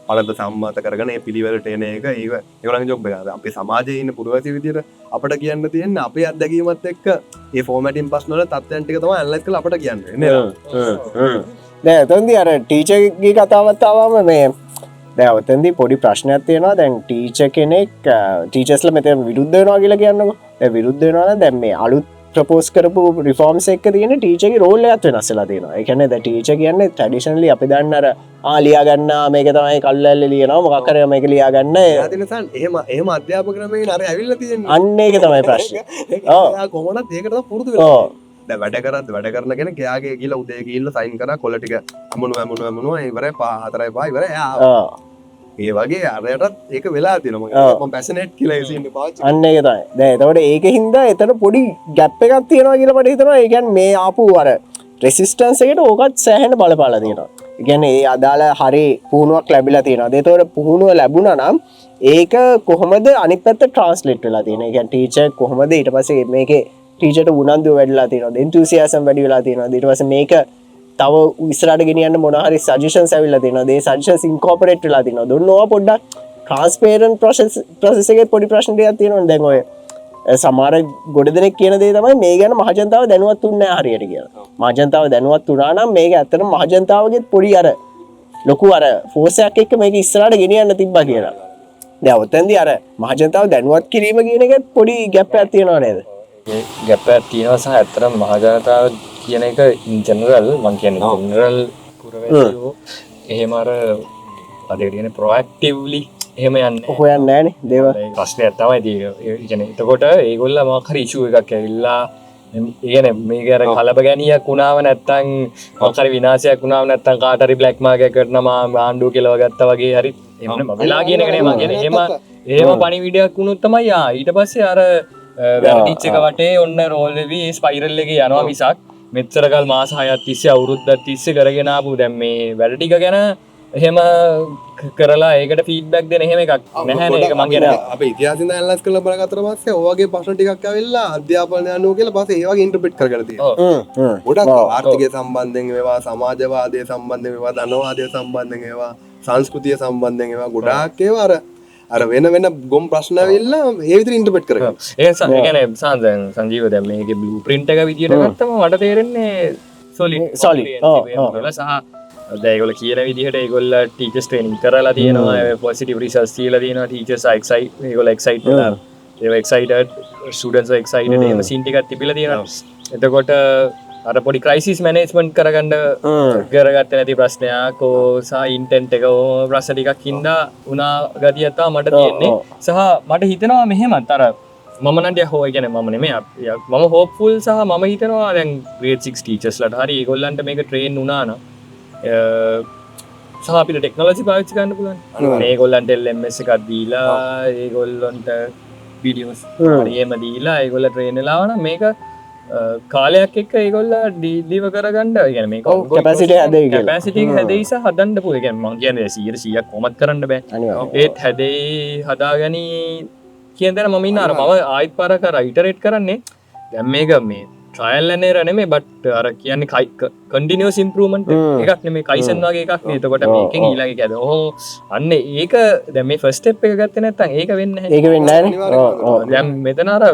පනත සම්මත කරගෙන ඒ පිළිවෙලට එන එක ඒව ඒගොල්ලන්ගේ ජොබ් එක. අපේ සමාජයේ ඉන්න පුරවැසි විදිහට අපිට කියන්න තියෙන්නේ අපේ අත්දැකීමත් එක්ක ඒ ෆෝමැටින් ප්‍රශ්න වල තත්ත්වයන් ටික තමයි ඇනලයිස් කරලා අපිට කියන්න වෙන්නේ. දැන් එතනදී අර ටීචර්ගේ කතාවත් ආවම මේ දැන් ඔතනදී පොඩි ප්‍රශ්නයක් තියෙනවා. දැන් ටීචර් කෙනෙක් ටීචර්ස්ලා මෙතන විරුද්ධ වෙනවා කියලා කියන්නකෝ. දැන් විරුද්ධ වෙනවා නම් දැන් මේ අලුත් ප්‍රපෝස් කරපු රිෆෝම්ස් එක්ක තියෙන ටීචර්ගේ රෝල් එකත් වෙනස් වෙලා තියෙනවා. ඒ කියන්නේ දැන් ටීචර් කියන්නේ ට්‍රැඩිෂනලි අපි දන්න අර ලියා ගන්න මේක තමයි කල්ලැල්ල ලියනවා මොකක් හරි මේක ලියා ගන්න. එයා තියෙන සන් එහෙම අධ්‍යාපක ක්‍රමයෙන් අර ඇවිල්ලා තියෙන්නේ. අන්න ඒක තමයි ප්‍රශ්නේ. එයා කොහොමදත් ඒකට තමයි පුරුදු වෙලා. දැන් වැඩ කරද්ද වැඩ කරන කෙනෙක් එයාගේ ගිහලා උදේ ගිහිල්ලා සයින් කරා කොළ ටික අමුණු අමුණු අමුණු ඉවරයි 5 4 5 ඉවරයි එයා ආවා. ඒ වගේ අරයටත් ඒක වෙලා තියෙනවා. මම පැෂනේට් කියලා ඒ සීන් එක පාවිච්චි අන්න ඒක තමයි. දැන් එතකොට ඒක හින්දා එතන පොඩි ගැප් එකක් තියෙනවා කියලා මට හිතෙනවා. ඒ කියන්නේ මේ ආපු අර රෙසිස්ටන්ස් එකට ඕකත් සෑහෙන බලපාලා තියෙනවා. ඒ කියන්නේ ඒ අදාළ හරි පුහුණුවක් ලැබිලා තියෙනවා. එතකොට පුහුණුව ලැබුණා නම් ඒක කොහොමද අනිත් පැත්ත ට්‍රාන්ස්ලේට් වෙලා තියෙන්නේ? ඒ කියන්නේ ටීචර් කොහොමද ඊට පස්සේ මේකේ ටීචර්ට උනන්දුව වැඩිලා තියෙනවද? එන්තුසියාසම් වැඩි වෙලා තියෙනවද? ඊට පස්සේ මේක තව ඉස්සරහට ගෙනියන්න මොන හරි සජෙෂන්ස් ඇවිල්ලා තියෙනවද? ඒ සජෙෂන්ස් ඉන්කෝපරේට් වෙලා තියෙනවද? ඔන්න ඕවා පොඩ්ඩක් ට්‍රාන්ස්පේරන්ට් ප්‍රොසෙස් එකේ පොඩි ප්‍රශ්න ටිකක් තියෙනවනේ. දැන් ඔය සමහර ගොඩ දෙනෙක් කියන දේ තමයි මේ ගැන මහ ජනතාව දැනුවත් වුන්නේ නැහැ හරියට කියලා. මහ ජනතාව දැනුවත් වුණා නම් මේක ඇත්තටම මහ ජනතාවගේත් පොඩි අර ලොකු අර ෆෝස් එකක් එක්ක මේක ඉස්සරහට ගෙනියන්න තිබ්බා කියලා. දැන් ඔතෙන්දී අර මහ ජනතාව දැනුවත් කිරීම කියන එකත් පොඩි ගැප් එකක් තියෙනවා නේද? ඒ ගැප් එකක් තියෙනවා සහ ඇත්තටම මහ ජනතාව කියන එක ඉන් ජෙනරල් මං කියන්නේ ජෙනරල් පුරවැසියෝ එහෙම අර අද කියන්නේ ප්‍රොඇක්ටිව්ලි එහෙම යන්නේ හොයන්නේ නැහනේ දේවල්. ඒ ප්‍රශ්නයක් තමයි ඉතින් ඒ කියන්නේ එතකොට ඒගොල්ලෝ මොකක් හරි ඉෂුව එකක් ඇවිල්ලා ඒ කියන්නේ මේක අර කලබ ගැනියක් වුණාම නැත්තම් මොකක් හරි විනාශයක් වුණාම නැත්තම් කාට හරි බ්ලැක් මාක් එකක් කරනවා ආණ්ඩුව කෙලව ගත්තා වගේ හරි එහෙම නෙමෙයි වෙලා කියන එක නෙමෙයි මං කියන්නේ එහෙම එහෙම පණිවිඩයක් වුණොත් තමයි ආ ඊට පස්සේ අර වැරදිච්ච එක වටේ ඔන්න රෝල් වෙවි ඒ ස්පයිරල් එකේ යනවා මිසක් මෙච්චර කල් මාස 6ක් තිස්සේ අවුරුද්දක් තිස්සේ කරගෙන ආපු දැන් මේ වැඩ ටික ගැන එහෙම කරලා ඒකට ෆීඩ්බැක් දෙන එහෙම එකක් නැහැ නේ. ඒක මං කියන්නේ අපේ ඉතිහාසෙන් ඇනලයිස් කරලා බලගත්තට පස්සේ ඔය වගේ ප්‍රශ්න ටිකක් ඇවිල්ලා අධ්‍යාපනය අනුව කියලා පස්සේ ඒ වගේ ඉන්ටර්ප්‍රිට් කරගෙන තියෙනවා. ගොඩක් ආර්ථිකය සම්බන්ධයෙන් ඒවා, සමාජවාදය සම්බන්ධයෙන් ඒවා, ධනවාදය සම්බන්ධයෙන් ඒවා, සංස්කෘතිය සම්බන්ධයෙන් ඒවා ගොඩාක් ඒවා අර අර වෙන වෙන ගොම් ප්‍රශ්න ඇවිල්ලා ඒ විදිහට ඉන්ටර්ප්‍රිට් කරගෙන. ඒ කියන්නේ දැන් සංජීව දැන් මේකේ බ්ලූ ප්‍රින්ට් එක විදියට ගත්තම මට තේරෙන්නේ සොලිඩ් සොලිඩ් සහ දැන් ඒගොල්ලෝ කියන විදිහට ඒගොල්ලෝ ටීචර්ස් ට්‍රේනින් කරලා තියෙනවා, පොසිටිව් රිසල්ට්ස් තියලා තියෙනවා, ටීචර්ස් ආ එක්සයිට් ඒගොල්ලෝ එක්සයිට් වෙලා ඒව එක්සයිටඩ්, ස්ටුඩන්ට්ස් ආ එක්සයිටඩ් එහෙම සීන් ටිකක් තිබිලා තියෙනවා. එතකොට අර පොඩි ක්‍රයිසිස් මැනේජ්මන්ට් කරගන්න කරගත්තේ නැති ප්‍රශ්නයක් ඕ සහ ඉන්ටෙන්ට් එක ඕ ප්‍රශ්න ටිකක් හින්දා උනා ගතියක් තමයි මට තියෙන්නේ. සහ මට හිතෙනවා මෙහෙමත් අර මම නම් ටිකක් හෝ ඒ කියන්නේ මම නෙමෙයි මම හෝප්ෆුල් සහ මම හිතනවා දැන් ග්‍රේඩ් 6 ටීචර්ස් ලට හරි ඒගොල්ලන්ට මේක ට්‍රේන් වුණා නම් සහ අපිට ටෙක්නොලොජි පාවිච්චි කරන්න පුළුවන්. මේගොල්ලන්ට LMS එකක් දීලා ඒගොල්ලන්ට වීඩියෝස් හරි එහෙම දීලා ඒගොල්ලෝ ට්‍රේන් වෙලා නම් මේක කාලයක් එක්ක ඒගොල්ලෝ ඩිලිවර් කරගන්න. ඒ කියන්නේ මේක කැපැසිටි හැදෙයි කියලා. කැපැසිටි එක හැදෙයි සහ හදන්න පුළුවන්. ඒ කියන්නේ මං කියන්නේ 100% කොහොමත් කරන්න බෑ. ඒත් හැදෙයි හදාගනි කියන තැන මම ඉන්න අර මම ආයෙත් පාරක් අර ඉටරේට් කරන්නේ දැන් මේක මේ ට්‍රයල් ඇන්ඩ් එරර් නෙමෙයි බට් අර කියන්නේ කන්ටිනියස් ඉම්ප්‍රූව්මන්ට් එකක් නෙමෙයි, කයිසන් වගේ එකක් නේ. එතකොට මේකෙන් ඊළඟ එක හැදෙනවා. ඔහොම අන්න ඒක දැන් මේ ෆස්ට් ස්ටෙප් එක ගත්තේ නැත්නම් ඒක වෙන්නේ නැහැ. ඒක වෙන්නේ නැහැ නේ. ඔව් දැන් මෙතන අර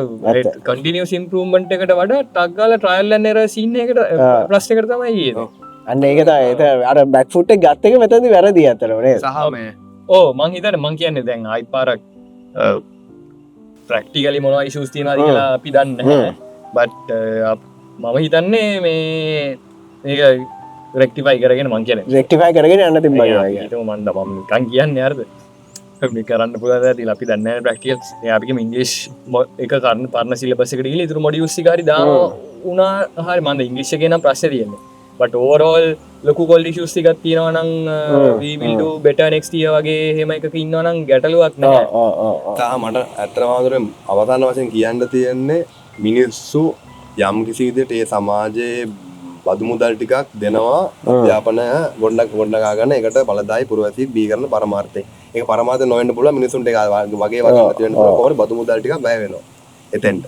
කන්ටිනියස් ඉම්ප්‍රූව්මන්ට් එකට වඩා ටක් ගාලා ට්‍රයල් ඇන්ඩ් එරර් සීන් එකට ප්‍රශ්න එකට තමයි ගියේ. අන්න ඒක තමයි. ඒක අර බෑක් ෆුට් එක ගත්ත එක මෙතනදී වැරදි අතරම නේද? සහ මේ ඔව් මං හිතන්නේ මං කියන්නේ දැන් ආයි පාරක් ප්‍රැක්ටිකලි මොනවා ඉෂුස් තියෙනවද කියලා අපි දන්නේ නැහැ. බට් මම හිතන්නේ මේ මේක රෙක්ටිෆයි කරගෙන මං කියන්නේ රෙක්ටිෆයි කරගෙන යන්න තිබ්බා කියලා. හිතමු මං මම නිකන් කියන්නේ හරිද? මේ කරන්න පුළුවන් දේ තියලා අපි දන්නේ නැහැ ප්‍රැක්ටිකල්. මේ අපි කියමු ඉංග්‍රීසි එක කරන පරණ සිලබස් එකට ගිහලා ඉතුරු මොඩියුල්ස් ටික හරි දානවා වුණා හරි මං දැන් ඉංග්‍රීසි එකේ නම් ප්‍රශ්නේ තියෙන්නේ. බට් ඕවරෝල් ලොකු ක්වොලිටි ඉෂුස් ටිකක් තියෙනවා නම් we will do better next year වගේ එහෙම එකක ඉන්නවා නම් ගැටලුවක් නැහැ. තා මට ඇත්තටම ආදරේ අවසාන වශයෙන් කියන්න තියෙන්නේ මිනිස්සු යම් කිසි විදිහට ඒ සමාජයේ බදු මුදල් ටිකක් දෙනවා අධ්‍යාපනය ගොඩනගා ගන්න ඒකට බලදායි පුරවැසියෙක් බිහි කරන පරමාර්ථය. ඒක පරමාර්ථ නොවෙන්න පුළුවන් මිනිස්සුන්ට ඒක වගේ වගේ නැති වෙන්න පුළුවන්. කොහොමද බදු මුදල් ටිකක් වැය වෙනවා එතෙන්ට.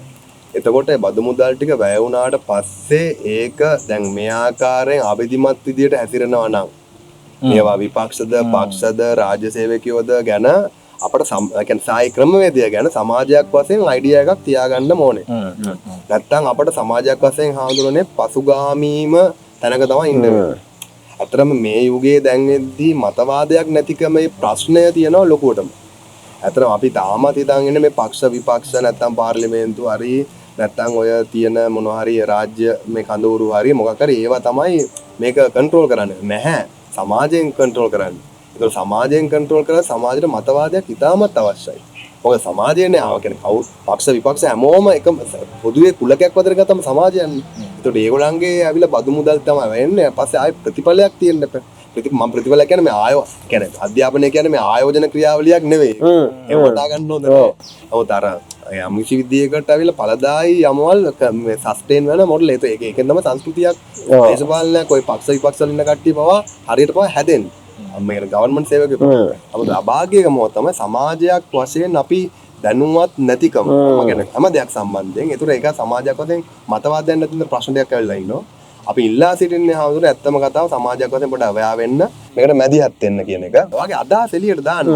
එතකොට බදු මුදල් ටික වැය වුණාට පස්සේ ඒක දැන් මේ ආකාරයෙන් අවිධිමත් විදියට හැසිරෙනවා නම් මේවා විපක්ෂද පක්ෂද රාජ්‍ය සේවකයෝද ගැන අපට ඒ කියන්නේ සායි ක්‍රමවේදය ගැන සමාජයක් වශයෙන් අයිඩියා එකක් තියාගන්න ඕනේ. නැත්තම් අපට සමාජයක් වශයෙන් හාමුදුරනේ පසුගාමීම තැනක තමයි ඉන්න වෙන්නේ. ඇත්තටම මේ යුගයේ දැන් එද්දී මතවාදයක් නැතිකම මේ ප්‍රශ්නය තියෙනවා ලොකුවටම. ඇත්තටම අපි තාමත් හිතන් ඉන්නේ මේ පක්ෂ විපක්ෂ නැත්තම් පාර්ලිමේන්තු හරි නැත්තම් ඔය තියෙන මොනවා හරි රාජ්‍ය මේ කඳවුරු හරි මොකක් හරි ඒවා තමයි මේක කන්ට්‍රෝල් කරන්නේ. නැහැ. සමාජයෙන් කන්ට්‍රෝල් කරන්නේ. ඒතකොට සමාජයෙන් කන්ට්‍රෝල් කරලා සමාජයට මතවාදයක් ඉතාමත් අවශ්‍යයි. මොකද සමාජයනේ ආව කියන්නේ කවුරු පක්ෂ විපක්ෂ හැමෝම එක පොදුවේ කුලකයක් වතර ගත්තම සමාජයන්නේ. ඒතකොට ඒගොල්ලන්ගේ ඇවිල්ලා බදු මුදල් තමයි වෙන්නේ. පස්සේ ආයෙ ප්‍රතිඵලයක් තියෙන්න එපා. මම ප්‍රතිඵලයක් කියන්නේ මේ ආයෝ කියන්නේ අධ්‍යාපනය කියන්නේ මේ ආයෝජන ක්‍රියාවලියක් නෙවෙයි. ඒක වටා ගන්න හොඳ නෑ. නමුත් අර යම් කිසි විදියකට ඇවිල්ලා ඵලදායී යමවල් මේ සස්ටේන් වෙන මොඩල් ඒක ඒකෙන් තමයි සංස්කෘතියක් දේශපාලනයක් ඔය පක්ෂ විපක්ෂ වල ඉන්න කට්ටිය පවා හරියට පවා හැදෙන්නේ. මේ ගවර්න්මන්ට් සේවකයෝ. නමුත් අභාග්‍යකම තමයි සමාජයක් වශයෙන් අපි දැනුවත් නැතිකම. මම කියන්නේ හැම දෙයක් සම්බන්ධයෙන්. ඒතර ඒක සමාජයක් වශයෙන් මතවාදයක් නැති වෙන ප්‍රශ්න ටිකක් ඇවිල්ලා ඉන්නවා. අපි ඉල්ලා සිටින්නේ හාමුදුරුවෝ ඇත්තම කතාව සමාජයක් වශයෙන් පොඩ අවයා වෙන්න, මේකට මැදිහත් වෙන්න කියන එක. ඔයාගේ අදහස් එළියට දාන්න.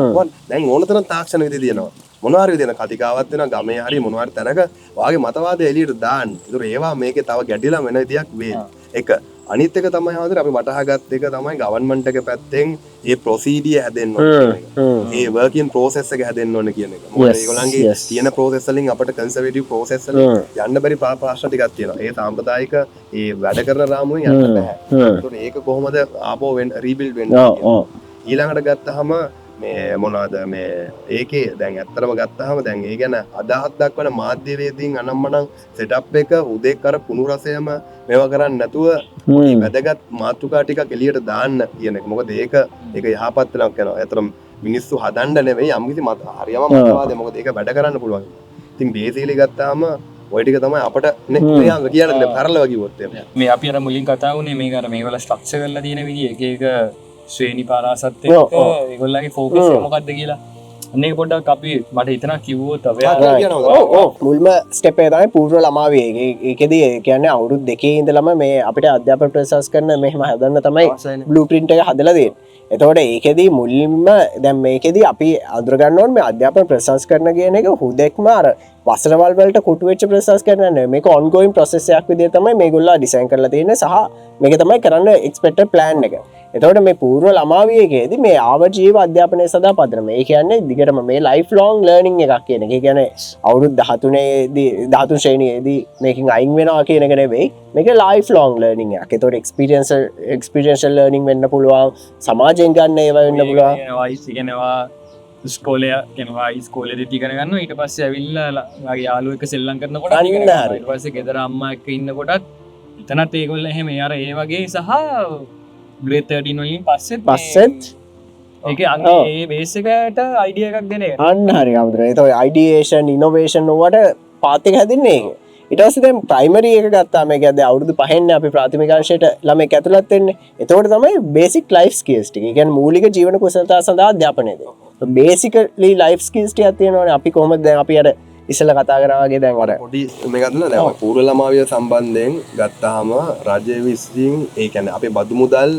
දැන් ඕන තරම් තාක්ෂණ විදි තියෙනවා. මොනවා හරි විදියට කතිකාවක් වෙනවා ගමේ හරි මොනවා හරි තැනක ඔයාගේ මතවාදය එළියට දාන්න. ඒතර ඒවා මේකේ තව ගැටිලා වෙන විදියක් වේ. එක අනිත් එක තමයි හඳුර අපි වටහාගත් එක තමයි ගවර්න්මන්ට් එක පැත්තෙන් ඒ ප්‍රොසීඩියර් හැදෙන්න ඕන කියන එක. ඒ වර්කින් ප්‍රොසෙස් එක හැදෙන්න ඕන කියන එක. මොකද ඒගොල්ලන්ගේ තියෙන ප්‍රොසෙස් වලින් අපිට කන්සර්වේටිව් ප්‍රොසෙස් වලින් යන්න බැරි ප්‍රශ්න ටිකක් තියෙනවා. ඒ සාම්ප්‍රදායික ඒ වැඩ කරන රාමුවෙන් යන්න බෑ. ඒතකොට ඒක කොහොමද ආපහු රීබිල්ඩ් වෙන්නේ? ඊළඟට ගත්තාම මේ මොනවාද මේ ඒකේ දැන් ඇත්තටම ගත්තාම දැන් ඒ ගැන අදහස් දක්වන මාධ්‍යවේදීන් අනම්මනම් සෙටප් එක උදේක් අර කුණු රසයම මේවා කරන්නේ නැතුව පොඩි වැදගත් මාතෘකා ටිකක් එළියට දාන්න කියන එක. මොකද ඒක ඒක යහපත් වෙනක් කරනවා. ඇත්තටම මිනිස්සු හදන්න නෙවෙයි යම්කිසි මත හරියම මතවාදය. මොකද ඒක වැඩ කරන්න පුළුවන්. ඉතින් බේසිකලි ගත්තාම ඔය ටික තමයි අපට නේ කියන්නේ සරලව කිව්වොත් එහෙම. මේ අපි අර මුලින් කතා වුණේ මේක අර මේවල ස්ට්‍රක්චර් කරලා තියෙන විදිය එක එක ශ්‍රේණි පරාසත් එක්ක ඒගොල්ලන්ගේ ෆෝකස් එක මොකද්ද කියලා. අන්න ඒක පොඩ්ඩක් අපි මට හිතනවා කිව්වොත් ඔව් ඔව් මුල්ම ස්ටෙප් එක තමයි පූර්ව ළමා විය. ඒකෙදී ඒ කියන්නේ අවුරුදු දෙකේ ඉඳලම මේ අපිට අධ්‍යාපන ප්‍රසංස්කරණ මෙහෙම හදන්න තමයි බ්ලූ ප්‍රින්ට් එක හදලා දෙන්නේ. එතකොට ඒකෙදී මුලින්ම දැන් මේකෙදී අපි අඳුර ගන්න ඕනේ මේ අධ්‍යාපන ප්‍රසංස්කරණ කියන එක හුදෙක්ම අර වසරවල් වලට කොටු වෙච්ච ප්‍රසංස්කරණ නෙවෙයි. මේක ඔන්ගෝයින් ප්‍රොසෙස් එකක් විදිහට තමයි මේගොල්ලෝ ඩිසයින් කරලා තියෙන්නේ සහ මේක තමයි කරන්න එක්ස්පෙක්ටඩ් ප්ලෑන් එක. එතකොට මේ පූර්ව ළමා වියේදී මේ ආවජීව අධ්‍යාපනය සඳහා පදනම. ඒ කියන්නේ දිගටම මේ ලයිෆ් ලොං ලර්නින් එකක් කියන එක. ඒ කියන්නේ අවුරුදු 13 දී 13 ශ්‍රේණියේදී මේකෙන් අයින් වෙනවා කියන එක නෙවෙයි. මේක ලයිෆ් ලොං ලර්නින් එකක්. එතකොට එක්ස්පීරියන්ෂල් ලර්නින් වෙන්න පුළුවන්, සමාජයෙන් ගන්න ඒවා වෙන්න පුළුවන්. වයිස් ඉගෙනවා ඉස්කෝලේ කියනවා ඉස්කෝලේදී ඉගෙන ගන්නවා. ඊට පස්සේ ඇවිල්ලා වගේ යාළුවෝ එක්ක සෙල්ලම් කරනකොට ඉගෙන ගන්නවා. ඊට පස්සේ ගෙදර අම්මා එක්ක ඉන්නකොටත් එතනත් ඒගොල්ලෝ එහෙම අර ඒ වගේ සහ ග්‍රේඩ් 13 වලින් පස්සෙත් ඒකේ අන්න ඒ බේස් එකට අයිඩියා එකක් දෙන එක. අන්න හරි අමුතුයි. ඒතකොට අයිඩියේෂන් ඉනෝවේෂන් වලට පාත් එක හැදෙන්නේ ඒක. ඊට පස්සේ දැන් ප්‍රයිමරි එක ගත්තාම ඒ කියන්නේ අවුරුදු පහෙන් අපි ප්‍රාථමික අංශයට ළමෙක් ඇතුළත් වෙන්නේ. එතකොට තමයි බේසික් ලයිෆ් ස්කිල්ස් ටික. ඒ කියන්නේ මූලික ජීවන කුසලතා සඳහා අධ්‍යාපනය දෙන්නේ. බේසිකලි ලයිෆ් ස්කිල්ස් ටිකක් තියෙනවනේ. අපි කොහොමද දැන් අපි අර ඉස්සෙල්ලා කතා කරා වගේ දැන් අර පොඩි මේකක් නේද දැන් පූර්ව ළමා විය සම්බන්ධයෙන් ගත්තාම රජය විසින් ඒ කියන්නේ අපේ බදු මුදල්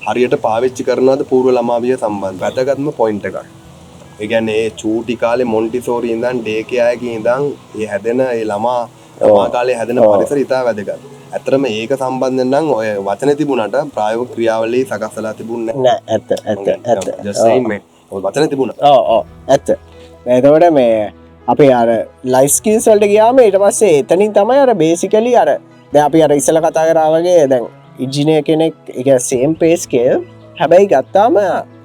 හරියට පාවිච්චි කරනවද පූර්ව ළමා විය සම්බන්ධ වැදගත්ම පොයින්ට් එකක්. ඒ කියන්නේ ඒ චූටි කාලේ මොන්ටිසෝරි ඉඳන් ඩේ කෙයාර් එකේ ඉඳන් ඒ හැදෙන ඒ ළමා කාලේ හැදෙන පරිසරය ඉතා වැදගත්. ඇත්තටම ඒක සම්බන්ධයෙන් නම් ඔය වචනේ තිබුණාට ප්‍රායෝගික ක්‍රියාවලිය සකස් වෙලා තිබුණේ නෑ. ඇත්ත ඇත්ත ඇත්ත. Just saying මේ ඔය වචනේ තිබුණා. ඔව් ඔව් ඇත්ත. එතකොට මේ අපි අර ලයිෆ් ස්කිල්ස් වලට ගියාම ඊට පස්සේ එතනින් තමයි අර බේසිකලි අර දැන් අපි අර ඉස්සෙල්ලා කතා කරා වගේ දැන් ඉංජිනේර් කෙනෙක් ඒ කියන්නේ සේම් පේ ස්කේල් හැබැයි ගත්තාම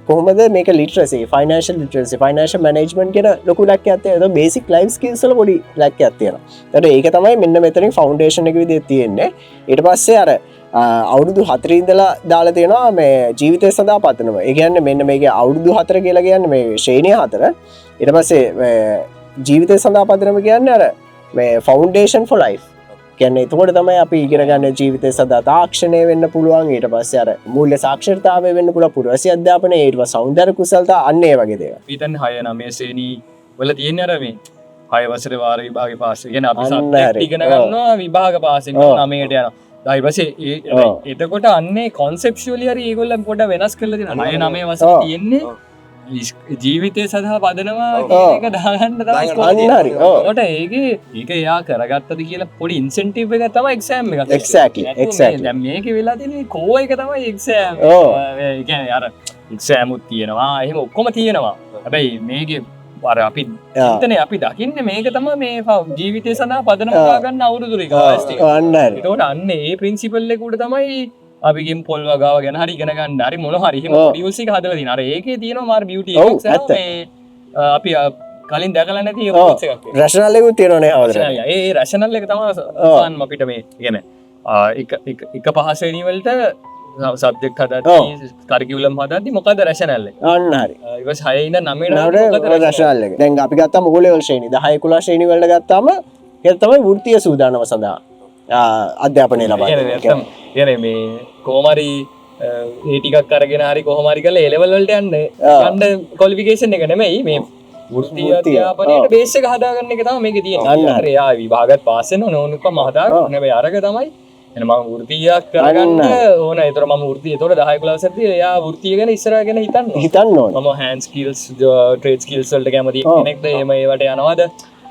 කොහොමද මේක literacy financial literacy financial management කියන ලොකු ලක්කයක් තියෙනවා. ඒක බේසික් ලයිෆ් ස්කිල්ස් වල පොඩි ලක්කයක් තියෙනවා. එතකොට ඒක තමයි මෙන්න මෙතනින් ෆවුන්ඩේෂන් එක විදිහට තියෙන්නේ. ඊට පස්සේ අර අවුරුදු 4 ඉඳලා දාලා තියෙනවා මේ ජීවිතය සඳහා පදනම. ඒ කියන්නේ මෙන්න මේකේ අවුරුදු 4 කියලා කියන්නේ මේ ශ්‍රේණිය 4. ඊට පස්සේ මේ ජීවිතය සඳහා පදනම කියන්නේ අර මේ ෆවුන්ඩේෂන් ෆෝ ලයිෆ්. කියන්නේ එතකොට තමයි අපි ඉගෙන ගන්න ජීවිතය සඳහා තාක්ෂණය වෙන්න පුළුවන්. ඊට පස්සේ අර මූල්‍ය සාක්ෂරතාවය වෙන්න පුළුවන්, පුරවැසි අධ්‍යාපනය, ඊට පස්සේ සෞන්දර්ය කුසලතා, අන්න ඒ වගේ දේවල්. අපි හිතන්නේ 6 9 ශ්‍රේණි වල තියෙන අර මේ 6 වසරේ වාර විභාගේ පාස්. ඒ කියන්නේ අපි සබ්ජෙක්ට් ඉගෙන ගන්නවා විභාග පාස් වෙනවා 9ට යනවා. ඊට පස්සේ එතකොට අන්නේ කොන්සෙප්චුවලි හරි ඒගොල්ලන් පොඩ්ඩක් වෙනස් කරලා තියෙනවා. 6 9 වසරේ තියෙන්නේ ජීවිතය සඳහා පදනම කියන එක දාගන්න තමයි ඉස්කෝලේ අන්න හරි. ඔව්. එතකොට ඒක එයා කරගත්තද කියලා පොඩි ඉන්සෙන්ටිව් එකක් තමයි එක්සෑම් එකක්. එක්සැක්ට්ලි. දැන් මේකේ වෙලා තියෙන්නේ කෝ එක තමයි එක්සෑම්. ඒ කියන්නේ අර එක්සෑම් උත් තියෙනවා, එහෙම ඔක්කොම තියෙනවා. හැබැයි මේකේ අර අපි හිතන්නේ අපි දකින්නේ මේක තමයි මේ ජීවිතය සඳහා පදනම හොයාගන්න අවුරුදු ටික වයස් ටික. අන්න හරි. එතකොට අන්න ඒ ප්‍රින්සිපල් එක උඩ තමයි අපි ගින් පොල් වගාව ගැන හරි ඉගෙන ගන්න හරි මොන හරි එහෙම මොඩියුල්ස් එක හදලා තියෙනවා. අර ඒකේ තියෙනවා මාර බියුටි එකක් සහ මේ අපි කලින් දැකලා නැති එකක් ඒක. රැෂනල් එකකුත් තියෙනවනේ අවුරුදු. ඒ රැෂනල් එක තමයි සාන් අපිට මේ කියන්නේ එක පහ ශ්‍රේණි වලට සබ්ජෙක්ට් හදද්දී කරිකියුලම් හදද්දී මොකද්ද රැෂනල් එක? අන්න හරි. ඊට පස්සේ 6 ඉඳන් 9 මොකද්ද රැෂනල් එක? දැන් අපි ගත්තාම ඕ ලෙවල් ශ්‍රේණි 10 11 ශ්‍රේණි වලට ගත්තාම ඒක තමයි වෘත්තීය සූදානම සඳහා අධ්‍යාපනය ලබා දෙන්නේ. කියන්නේ මේ කොහොම හරි ඒ ටිකක් අරගෙන හරි කොහොම හරි කරලා ඒ ලෙවල් වලට යන්න ගන්න ක්වොලිෆිකේෂන් එක නෙමෙයි මේ වෘත්තීය අධ්‍යාපනයට බේස් එක හදාගන්න එක තමයි මේකේ තියෙන්නේ. අන්න හරි. එයා විභාගات පාස් වෙන ඕන ඕනකම හදාගන්න. හැබැයි අරක තමයි එහෙනම් මම වෘත්තියක් කරගන්න ඕන. ඒතර මම වෘත්තිය ඒතකොට 10 11 වසරේදී එයා වෘත්තිය ගැන ඉස්සරහ ගැන හිතන්න ඕන. හිතන්න ඕන. මම හෑන්ඩ් ස්කිල්ස් ට්‍රේඩ් ස්කිල්ස් වලට කැමති කෙනෙක්ද? එහෙම ඒවට යනවද?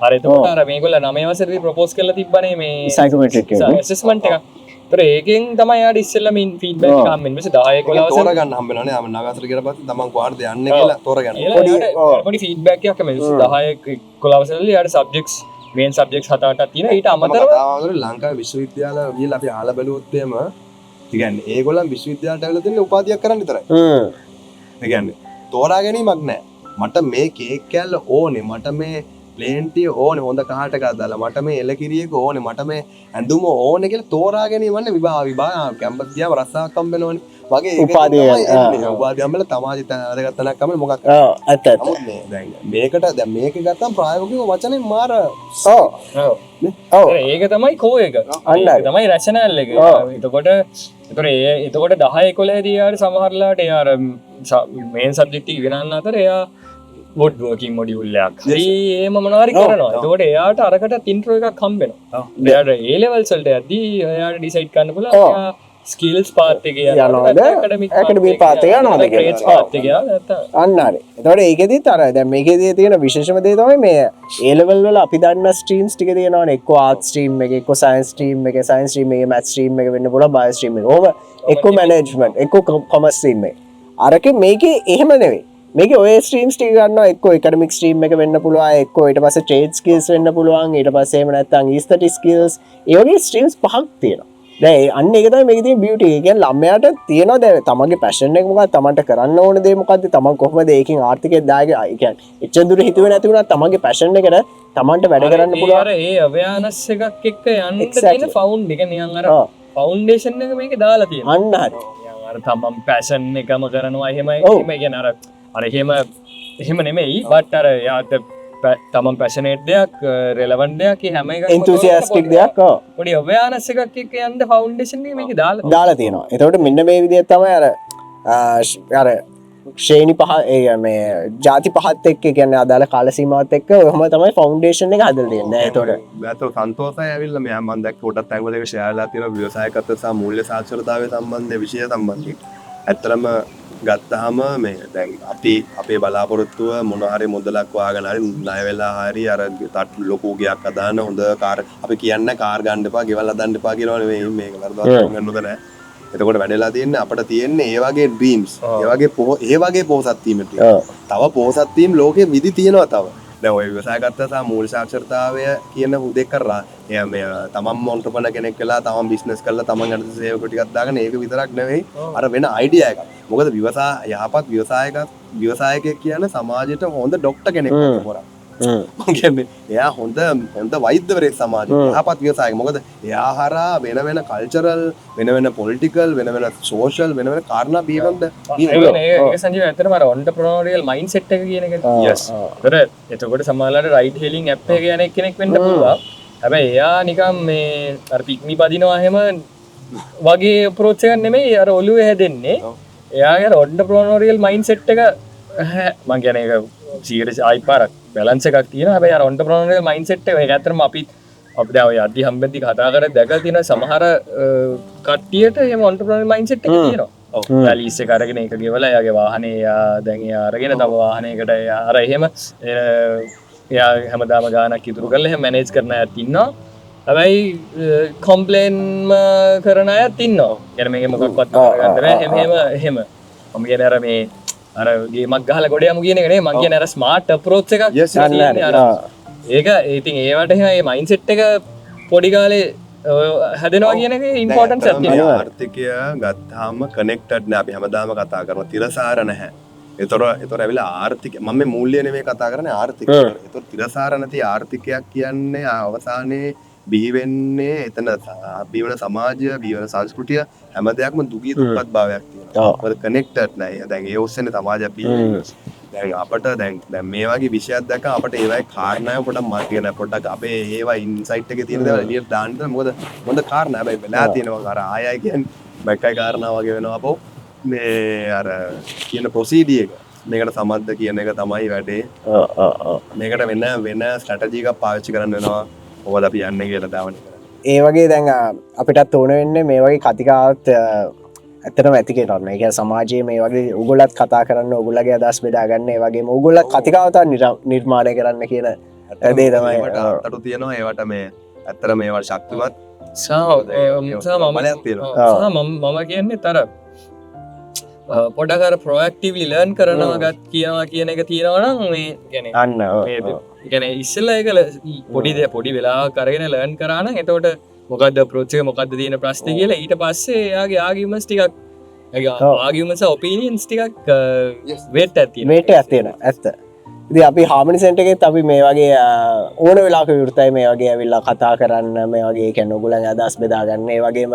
අර එතකොට අර මේගොල්ලෝ 9 වසරේදී ප්‍රොපෝස් කරලා තිබ්බනේ මේ සයිකෝමෙට්‍රික් එක. ඇසෙස්මන්ට් එකක්. ඒතර ඒකෙන් තමයි එයාට ඉස්සෙල්ලාම ෆීඩ්බැක් එක හම්බෙන්නේ. ඊපස්සේ 10 11 වසරේ තෝරගන්න හම්බ වෙනවනේ. ආ 9 වසරේ ගියට පස්සේ තමන් කොහාටද යන්නේ කියලා තෝරගන්න. පොඩි ෆීඩ්බැක් එකක් හම්බ වෙනවා. 10 11 වසරේදී එයාට සබ්ජෙක්ට්ස් මේන් සබ්ජෙක්ට්ස් 7 8ක් තියෙනවා. ඊට අමතරව කතාව ලංකාවේ විශ්වවිද්‍යාල ගිහලා අපි අහලා බැලුවොත් එහෙම ඒ කියන්නේ ඒගොල්ලන් විශ්වවිද්‍යාලට ඇවිල්ලා තියෙන්නේ උපාධියක් කරන්න විතරයි. ඒ කියන්නේ තෝරා ගැනීමක් නෑ. මට මේ කේක් කෑල්ල ඕනේ, මට මේ ප්ලේන් ටී ඕනේ, හොඳ කහට එකක් දාලා, මට මේ එලකිරි එක ඕනේ, මට මේ ඇඳුම ඕනේ කියලා තෝරා ගැනීම වන්නේ විභාග කැම්පස් ගියාම රස්සාවක් හම්බ වෙනවනේ. වගේ ඒක උපාධිය, තමයි එන්නේ. උපාධිය හම්බෙලා තමාගේ වැදගත් තැනක් හම්බෙලා මොකක් හරි. ඔව් ඇත්ත ඇත්ත. නමුත් මේ දැන් මේකට දැන් මේක ගත්තම ප්‍රායෝගිකව වචනෙන් මාර ඔව් ඔව්. ඔව් ඒක තමයි කෝ එක. අන්න ඒක තමයි රැෂනල් එක. ඔව්. එතකොට එතකොට ඒ එතකොට 10 11 දී එයාට සමහරලාට එයා අර මේන් සබ්ජෙක්ට් එක ඉගෙන ගන්න අතර එයා වුඩ් වර්කින් මොඩියුල් එකක් හරි එහෙම මොනවා හරි කරනවා. එතකොට එයාට අරකටත් ඉන්ට්‍රෝ එකක් හම්බ වෙනවා. එයාට ඒ ලෙවල්ස් වලට යද්දී එයාට ඩිසයිඩ් කරන්න පුළුවන් එයා ස්කිල්ස් පාත් එකේ යනවද? ඇකඩමික් පාත් එකේ යනවද කියලා. ට්‍රේඩ්ස් පාත් එකේ යනවද නැත්නම් අන්න හරි. එතකොට ඒකෙදිත් අර දැන් මේකෙදී තියෙන විශේෂම දේ තමයි මේ ඒ ලෙවල් වල අපි දන්න ස්ට්‍රීම්ස් ටික තියෙනවනේ. එක්කෝ ආර්ට්ස් ස්ට්‍රීම් එක, එක්කෝ සයන්ස් ස්ට්‍රීම් එක, සයන්ස් ස්ට්‍රීම් එකේ මැත්ස් ස්ට්‍රීම් එක වෙන්න පුළුවන්, බයෝ ස්ට්‍රීම් එක. ඔහොම එක්කෝ මැනේජ්මන්ට්, එක්කෝ කොමර්ස් ස්ට්‍රීම් එක. අරකේ මේකේ එහෙම නෙවෙයි. මේකේ ඔය ස්ට්‍රීම්ස් ටික ගන්නවා. එක්කෝ ඇකඩමික් ස්ට්‍රීම් එක වෙන්න පුළුවන්, එක්කෝ ඊට පස්සේ ට්‍රේඩ් ස්කිල්ස් වෙන්න පුළුවන්, ඊට පස්සේ එහෙම නැත්නම් ඊස්තටික් ස්කිල්ස්, ඒ වගේ ස්ට්‍රීම්ස් පහක් තියෙනවා. දැන් අන්න ඒක තමයි මේකේ තියෙන බියුටි. ඒ කියන්නේ ළමයාට තියෙනවා දැන් තමන්ගේ පැෂන් එක මොකක්ද, තමන්ට කරන්න ඕන දේ මොකක්ද, තමන් කොහොමද ඒකෙන් ආර්ථිකය දායක, ඒ කියන්නේ එච්චර දුර හිතුවේ නැති වුණත් තමන්ගේ පැෂන් එකට තමන්ට වැඩ කරන්න ඒ පුළුවන්. අර ඒ අවෙයානස් එකක් එක්ක යන්න තියෙන ෆවුන්ඩ් එක නිකන් අර ෆවුන්ඩේෂන් එක මේකේ දාලා තියෙනවා. අන්න හරි. නිකන් අර තමන් පැෂන් එකම කරනවා එහෙම එහෙම කියන්නේ අර අර එහෙම එහෙම නෙමෙයි, බට් අර එයාට තමන් පැෂනේට් දෙයක්, රෙලවන්ට් දෙයක්, ඒ හැම එකක්ම එන්තුසියාස්ටික් දෙයක්. ඔව්. පොඩි අවෙයානස් එකක් එක්ක යන්න ෆවුන්ඩේෂන් එක මේකේ දාලා දාලා තියෙනවා. එතකොට මෙන්න මේ විදිහට තමයි අර අර ශ්‍රේණි පහ, ඒ කියන්නේ මේ ජාති පහත් එක්ක, ඒ කියන්නේ අදාළ කාල සීමාවත් එක්ක ඔහොම තමයි ෆවුන්ඩේෂන් එක හදලා තියෙන්නේ. දැන් එතකොට ඇත්තට සන්තෝෂයි ඇවිල්ලා මෙයා මම දැක්ක ගොඩක් තැන්වල ඒක ෂෙයා වෙලා තියෙනවා ව්‍යවසායකත්ව සහ මූල්‍ය සාක්ෂරතාවය සම්බන්ධ විෂය සම්බන්ධයෙන්. ඇත්තටම ගත්තාම මේ දැන් අපි අපේ බලාපොරොත්තුව මොන හරි මුදලක් හොයාගෙන හරි ණය වෙලා හරි අර තට්ටු ලොකු ගෙයක් හදාන හොඳ කාර්, අපි කියන්නේ කාර් ගන්න එපා, ගෙවල් හදන්න එපා කියනවා නෙවෙයි, මේක වරදවා ගන්න හොඳ නෑ. එතකොට වැඩෙලා තියෙන්නේ අපිට තියෙන්නේ ඒ වගේ ඩ්‍රීම්ස්, ඒ වගේ පොහොසත් වීම තියෙනවා. තව පොහොසත් වීම ලෝකෙ විදි තියෙනවා තව. දැන් ඔය ව්‍යවසායකත්ව සහ මූල්‍ය සාක්ෂරතාවය කියන හුදෙක් කරලා එයා මේ තමන්ම ඔන්ටර්ප්‍රනර් කෙනෙක් වෙලා තමන් බිස්නස් කරලා තමන් අනිත් සේවක ටිකක් දාගෙන ඒක විතරක් නෙවෙයි අර වෙන අයිඩියා එකක්. මොකද යහපත් ව්‍යවසායකයෙක් කියන්නේ සමාජයට හොඳ ඩොක්ටර් කෙනෙක් වගේ හොරා. මං කියන්නේ එයා හොඳ හොඳ වෛද්‍යවරයෙක් සමාජයට. යහපත් ව්‍යවසායක. මොකද එයා හරහා වෙන වෙන කල්චරල්, වෙන වෙන පොලිටිකල්, වෙන වෙන සෝෂල්, වෙන වෙන කාරණා බිහිවෙන්න ඒක සංජීව ඇත්තටම අර ඔන්ටර්ප්‍රනෝරියල් මයින්ඩ්සෙට් එක කියන එක. ඒතර එතකොට සමහරවිට රයිඩ් හේලින් ඇප් එක යන එක්කෙනෙක් වෙන්න පුළුවන්. හැබැයි එයා නිකන් මේ අර පික්මි පදිනවා එහෙම වගේ අප්‍රෝච් එකක් නෙමෙයි අර ඔළුවේ හැදෙන්නේ. එයාගේ අර ඔන්ටර්ප්‍රනෝරියල් මයින්ඩ්සෙට් එක මං කියන්නේ ඒක 100 ආයි පාරක් බැලන්ස් එකක් තියෙනවා. හැබැයි අර ඔන්ටර්ප්‍රනෝරියල් මයින්ඩ්සෙට් එක ඒක ඇත්තටම අපි දැන් ඔය අද්දි හම්බෙද්දි කතා කරලා දැකලා තියෙනවා සමහර කට්ටියට එහෙම ඔන්ටර්ප්‍රනෝරියල් මයින්ඩ්සෙට් එක තියෙනවා. ඔව්. ලීස් එක අරගෙන ඒක ගෙවලා එයාගේ වාහනේ එයා දැන් එයා අරගෙන තව වාහනයකට එයා අර එහෙම එයා හැමදාම ගාණක් ඉතුරු කරලා එහෙම මැනේජ් කරන අයත් ඉන්නවා. හැබැයි කම්ප්ලේන් කරන අයත් ඉන්නවා. يعني මේක මොකක්වත් කරගන්න බෑ. එහෙම එහෙම එහෙම. මම කියන්නේ අර මේ අර ගේමක් ගහලා ගොඩ යමු කියන එක නෙවෙයි. මං කියන්නේ අර ස්මාර්ට් අප්‍රෝච් එකක් තියෙන්නේ අර. ඒක ඉතින් ඒවට එහෙම මේ මයින්ඩ්සෙට් එක පොඩි කාලේ හැදෙනවා කියන එක ඉම්පෝටන්ස් එකක් තියෙනවා. ආර්ථිකය ගත්තාම කනෙක්ටඩ් නෑ. අපි හැමදාම කතා කරනවා තිරසාර නැහැ. ඒතර ඇවිල්ලා ආර්ථික මම මේ මූල්‍ය නෙමෙයි කතා කරන්නේ ආර්ථිකය. ඒතර තිරසාර නැති ආර්ථිකයක් කියන්නේ අවසානයේ බිහි වෙන්නේ එතන බිහි වෙන සමාජය, බිහි වෙන සංස්කෘතිය හැම දෙයක්ම දුගී දුප්පත් භාවයක් තියෙනවා. මොකද කනෙක්ටඩ් නෑ. දැන් ඒ ඔස්සේනේ සමාජය බිහි වෙන්නේ. දැන් අපට දැන් මේ වගේ විෂයක් දැක්ක අපට ඒ වගේ කාරණා පොඩක් මත කියන පොඩක් අපේ ඒවා ඉන්සයිට් එකේ තියෙන දේවල් එළියට දාන්න මොකද හොඳ කාරණා. හැබැයි වෙලා තියෙනවා අර ආය ආය කියන්නේ බැක්කයි කාරණා වගේ වෙනවා අපෝ. මේ අර කියන ප්‍රොසීඩිය එක මේකට සමද්ද කියන එක තමයි වැඩේ. මේකට වෙන වෙන ස්ට්‍රැටජි එකක් පාවිච්චි කරන්න වෙනවා. කොහොමද අපි යන්නේ කියලා දාවන්න කරන්නේ. ඒ වගේ දැන් අපිටත් ඕන වෙන්නේ මේ වගේ කතිකාවත් ඇත්තටම ඇති කරන්න. ඒ කියන්නේ සමාජයේ මේ වගේ ඕගොල්ලත් කතා කරන්න, ඕගොල්ලගේ අදහස් බෙදා ගන්න, ඒ වගේම ඕගොල්ලත් කතිකාවතක් නිර්මාණය කරන්න කියන දේ තමයි. ඒවට අතට තියෙනවා ඒවට මේ ඇත්තටම ඒවට ශක්තිමත් සහ සහ මම බලයක් තියෙනවා. සහ මම කියන්නේ තර පොඩක් අර ප්‍රොඇක්ටිව්ලි ලර්න් කරනවා ගත් කියනවා කියන එක තියෙනවා නම් මේ කියන්නේ අන්න ඔව්, මේ ඔව්. ඒ කියන්නේ ඉස්සෙල්ලා ඒක පොඩි දෙයක් පොඩි වෙලාවක් අරගෙන ලර්න් කරා නම් එතකොට මොකද්ද අප්‍රෝච් එක, මොකද්ද තියෙන ප්‍රශ්නේ කියලා ඊට පස්සේ එයාගේ ආගියුමන්ට්ස් ටිකක්, එයාගේ ආගියුමන්ට්ස් ඔපිනියන්ස් ටිකක් වේට් එකක් තියෙනවා. වේට් එකක් තියෙනවා, ඇත්ත. ඉතින් අපි හාමනි සෙන්ටර් එකෙත් අපි මේ වගේ ඕන වෙලාවක විවෘතයි මේ වගේ ඇවිල්ලා කතා කරන්න, මේ වගේ කියන්නේ ඔයගොල්ලන්ගේ අදහස් බෙදා ගන්න. ඒ වගේම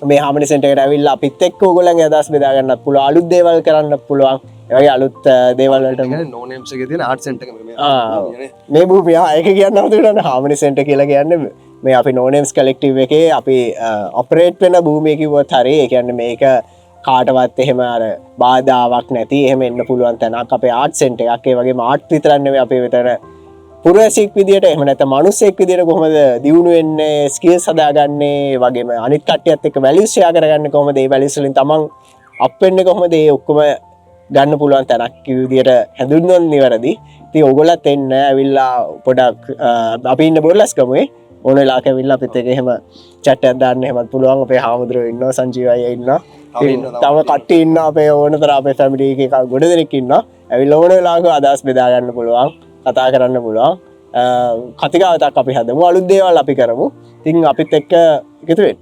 මේ හාමනි සෙන්ටර් එකට ඇවිල්ලා අපිත් එක්ක ඔයගොල්ලන්ගේ අදහස් බෙදා ගන්නත් පුළුවන්, අලුත් දේවල් කරන්නත් පුළුවන්. ඒ වගේ අලුත් දේවල් වලට ඒ කියන්නේ නෝ නේම්ස් එකේ තියෙන ආර්ට් සෙන්ටර් එක මේ භූමියනේ. මේ භූමිය, ඒක කියන්න අමතක වුණානේ. හාමනි සෙන්ටර් කියලා කියන්නේ මේ අපි නෝ නේම්ස් කලෙක්ටිව් එකේ අපි ඔපරේට් වෙන භූමිය කිව්වොත් හරි. ඒ කියන්නේ මේක කාටවත් එහෙම අර බාධාවක් නැති එහෙම එන්න පුළුවන් තැනක්, අපේ ආර්ට් සෙන්ටර් එකක්. ඒ වගේම ආර්ට් විතරක් නෙවෙයි, අපේ මෙතන පුරවැසියෙක් විදියට එහෙම නැත්නම් මිනිස්සෙක් විදියට කොහොමද දියුණු වෙන්නේ, ස්කිල්ස් හදාගන්නේ, ඒ වගේම අනිත් කට්ටියත් එක්ක වැලියුස් ෂෙයා කරගන්නේ කොහොමද, ඒ වැලියුස් වලින් තමන් අප් වෙන්නේ කොහොමද, ඒ ඔක්කොම ගන්න පුළුවන් තැනක් විදියට හැඳින්වුවොත් නිවැරදි. ඉතින් ඔයගොල්ලත් එන්න ඇවිල්ලා පොඩක් අපි ඉන්න බොරලස්ගමුවේ ඕන වෙලාවක ඇවිල්ලා අපිත් එක්ක එහෙම චැට් එකක් දාන්න එහෙමත් පුළුවන්. අපේ හාමුදුරුවෝ ඉන්නවා, සංජීව අයියා ඉන්නවා, තව ඉන්නවා, තව කට්ටිය ඉන්නවා, අපේ ඕනතර අපේ ෆැමිලි එකේ ගොඩ දෙනෙක් ඉන්නවා. ඇවිල්ලා ඕන වෙලාවක අදහස් බෙදා ගන්න පුළුවන්, කතා කරන්න පුළුවන්. කතිකාවතක් අපි හදමු, අලුත් දේවල් අපි කරමු. ඉතින් අපිත් එක්ක එකතු වෙන්න.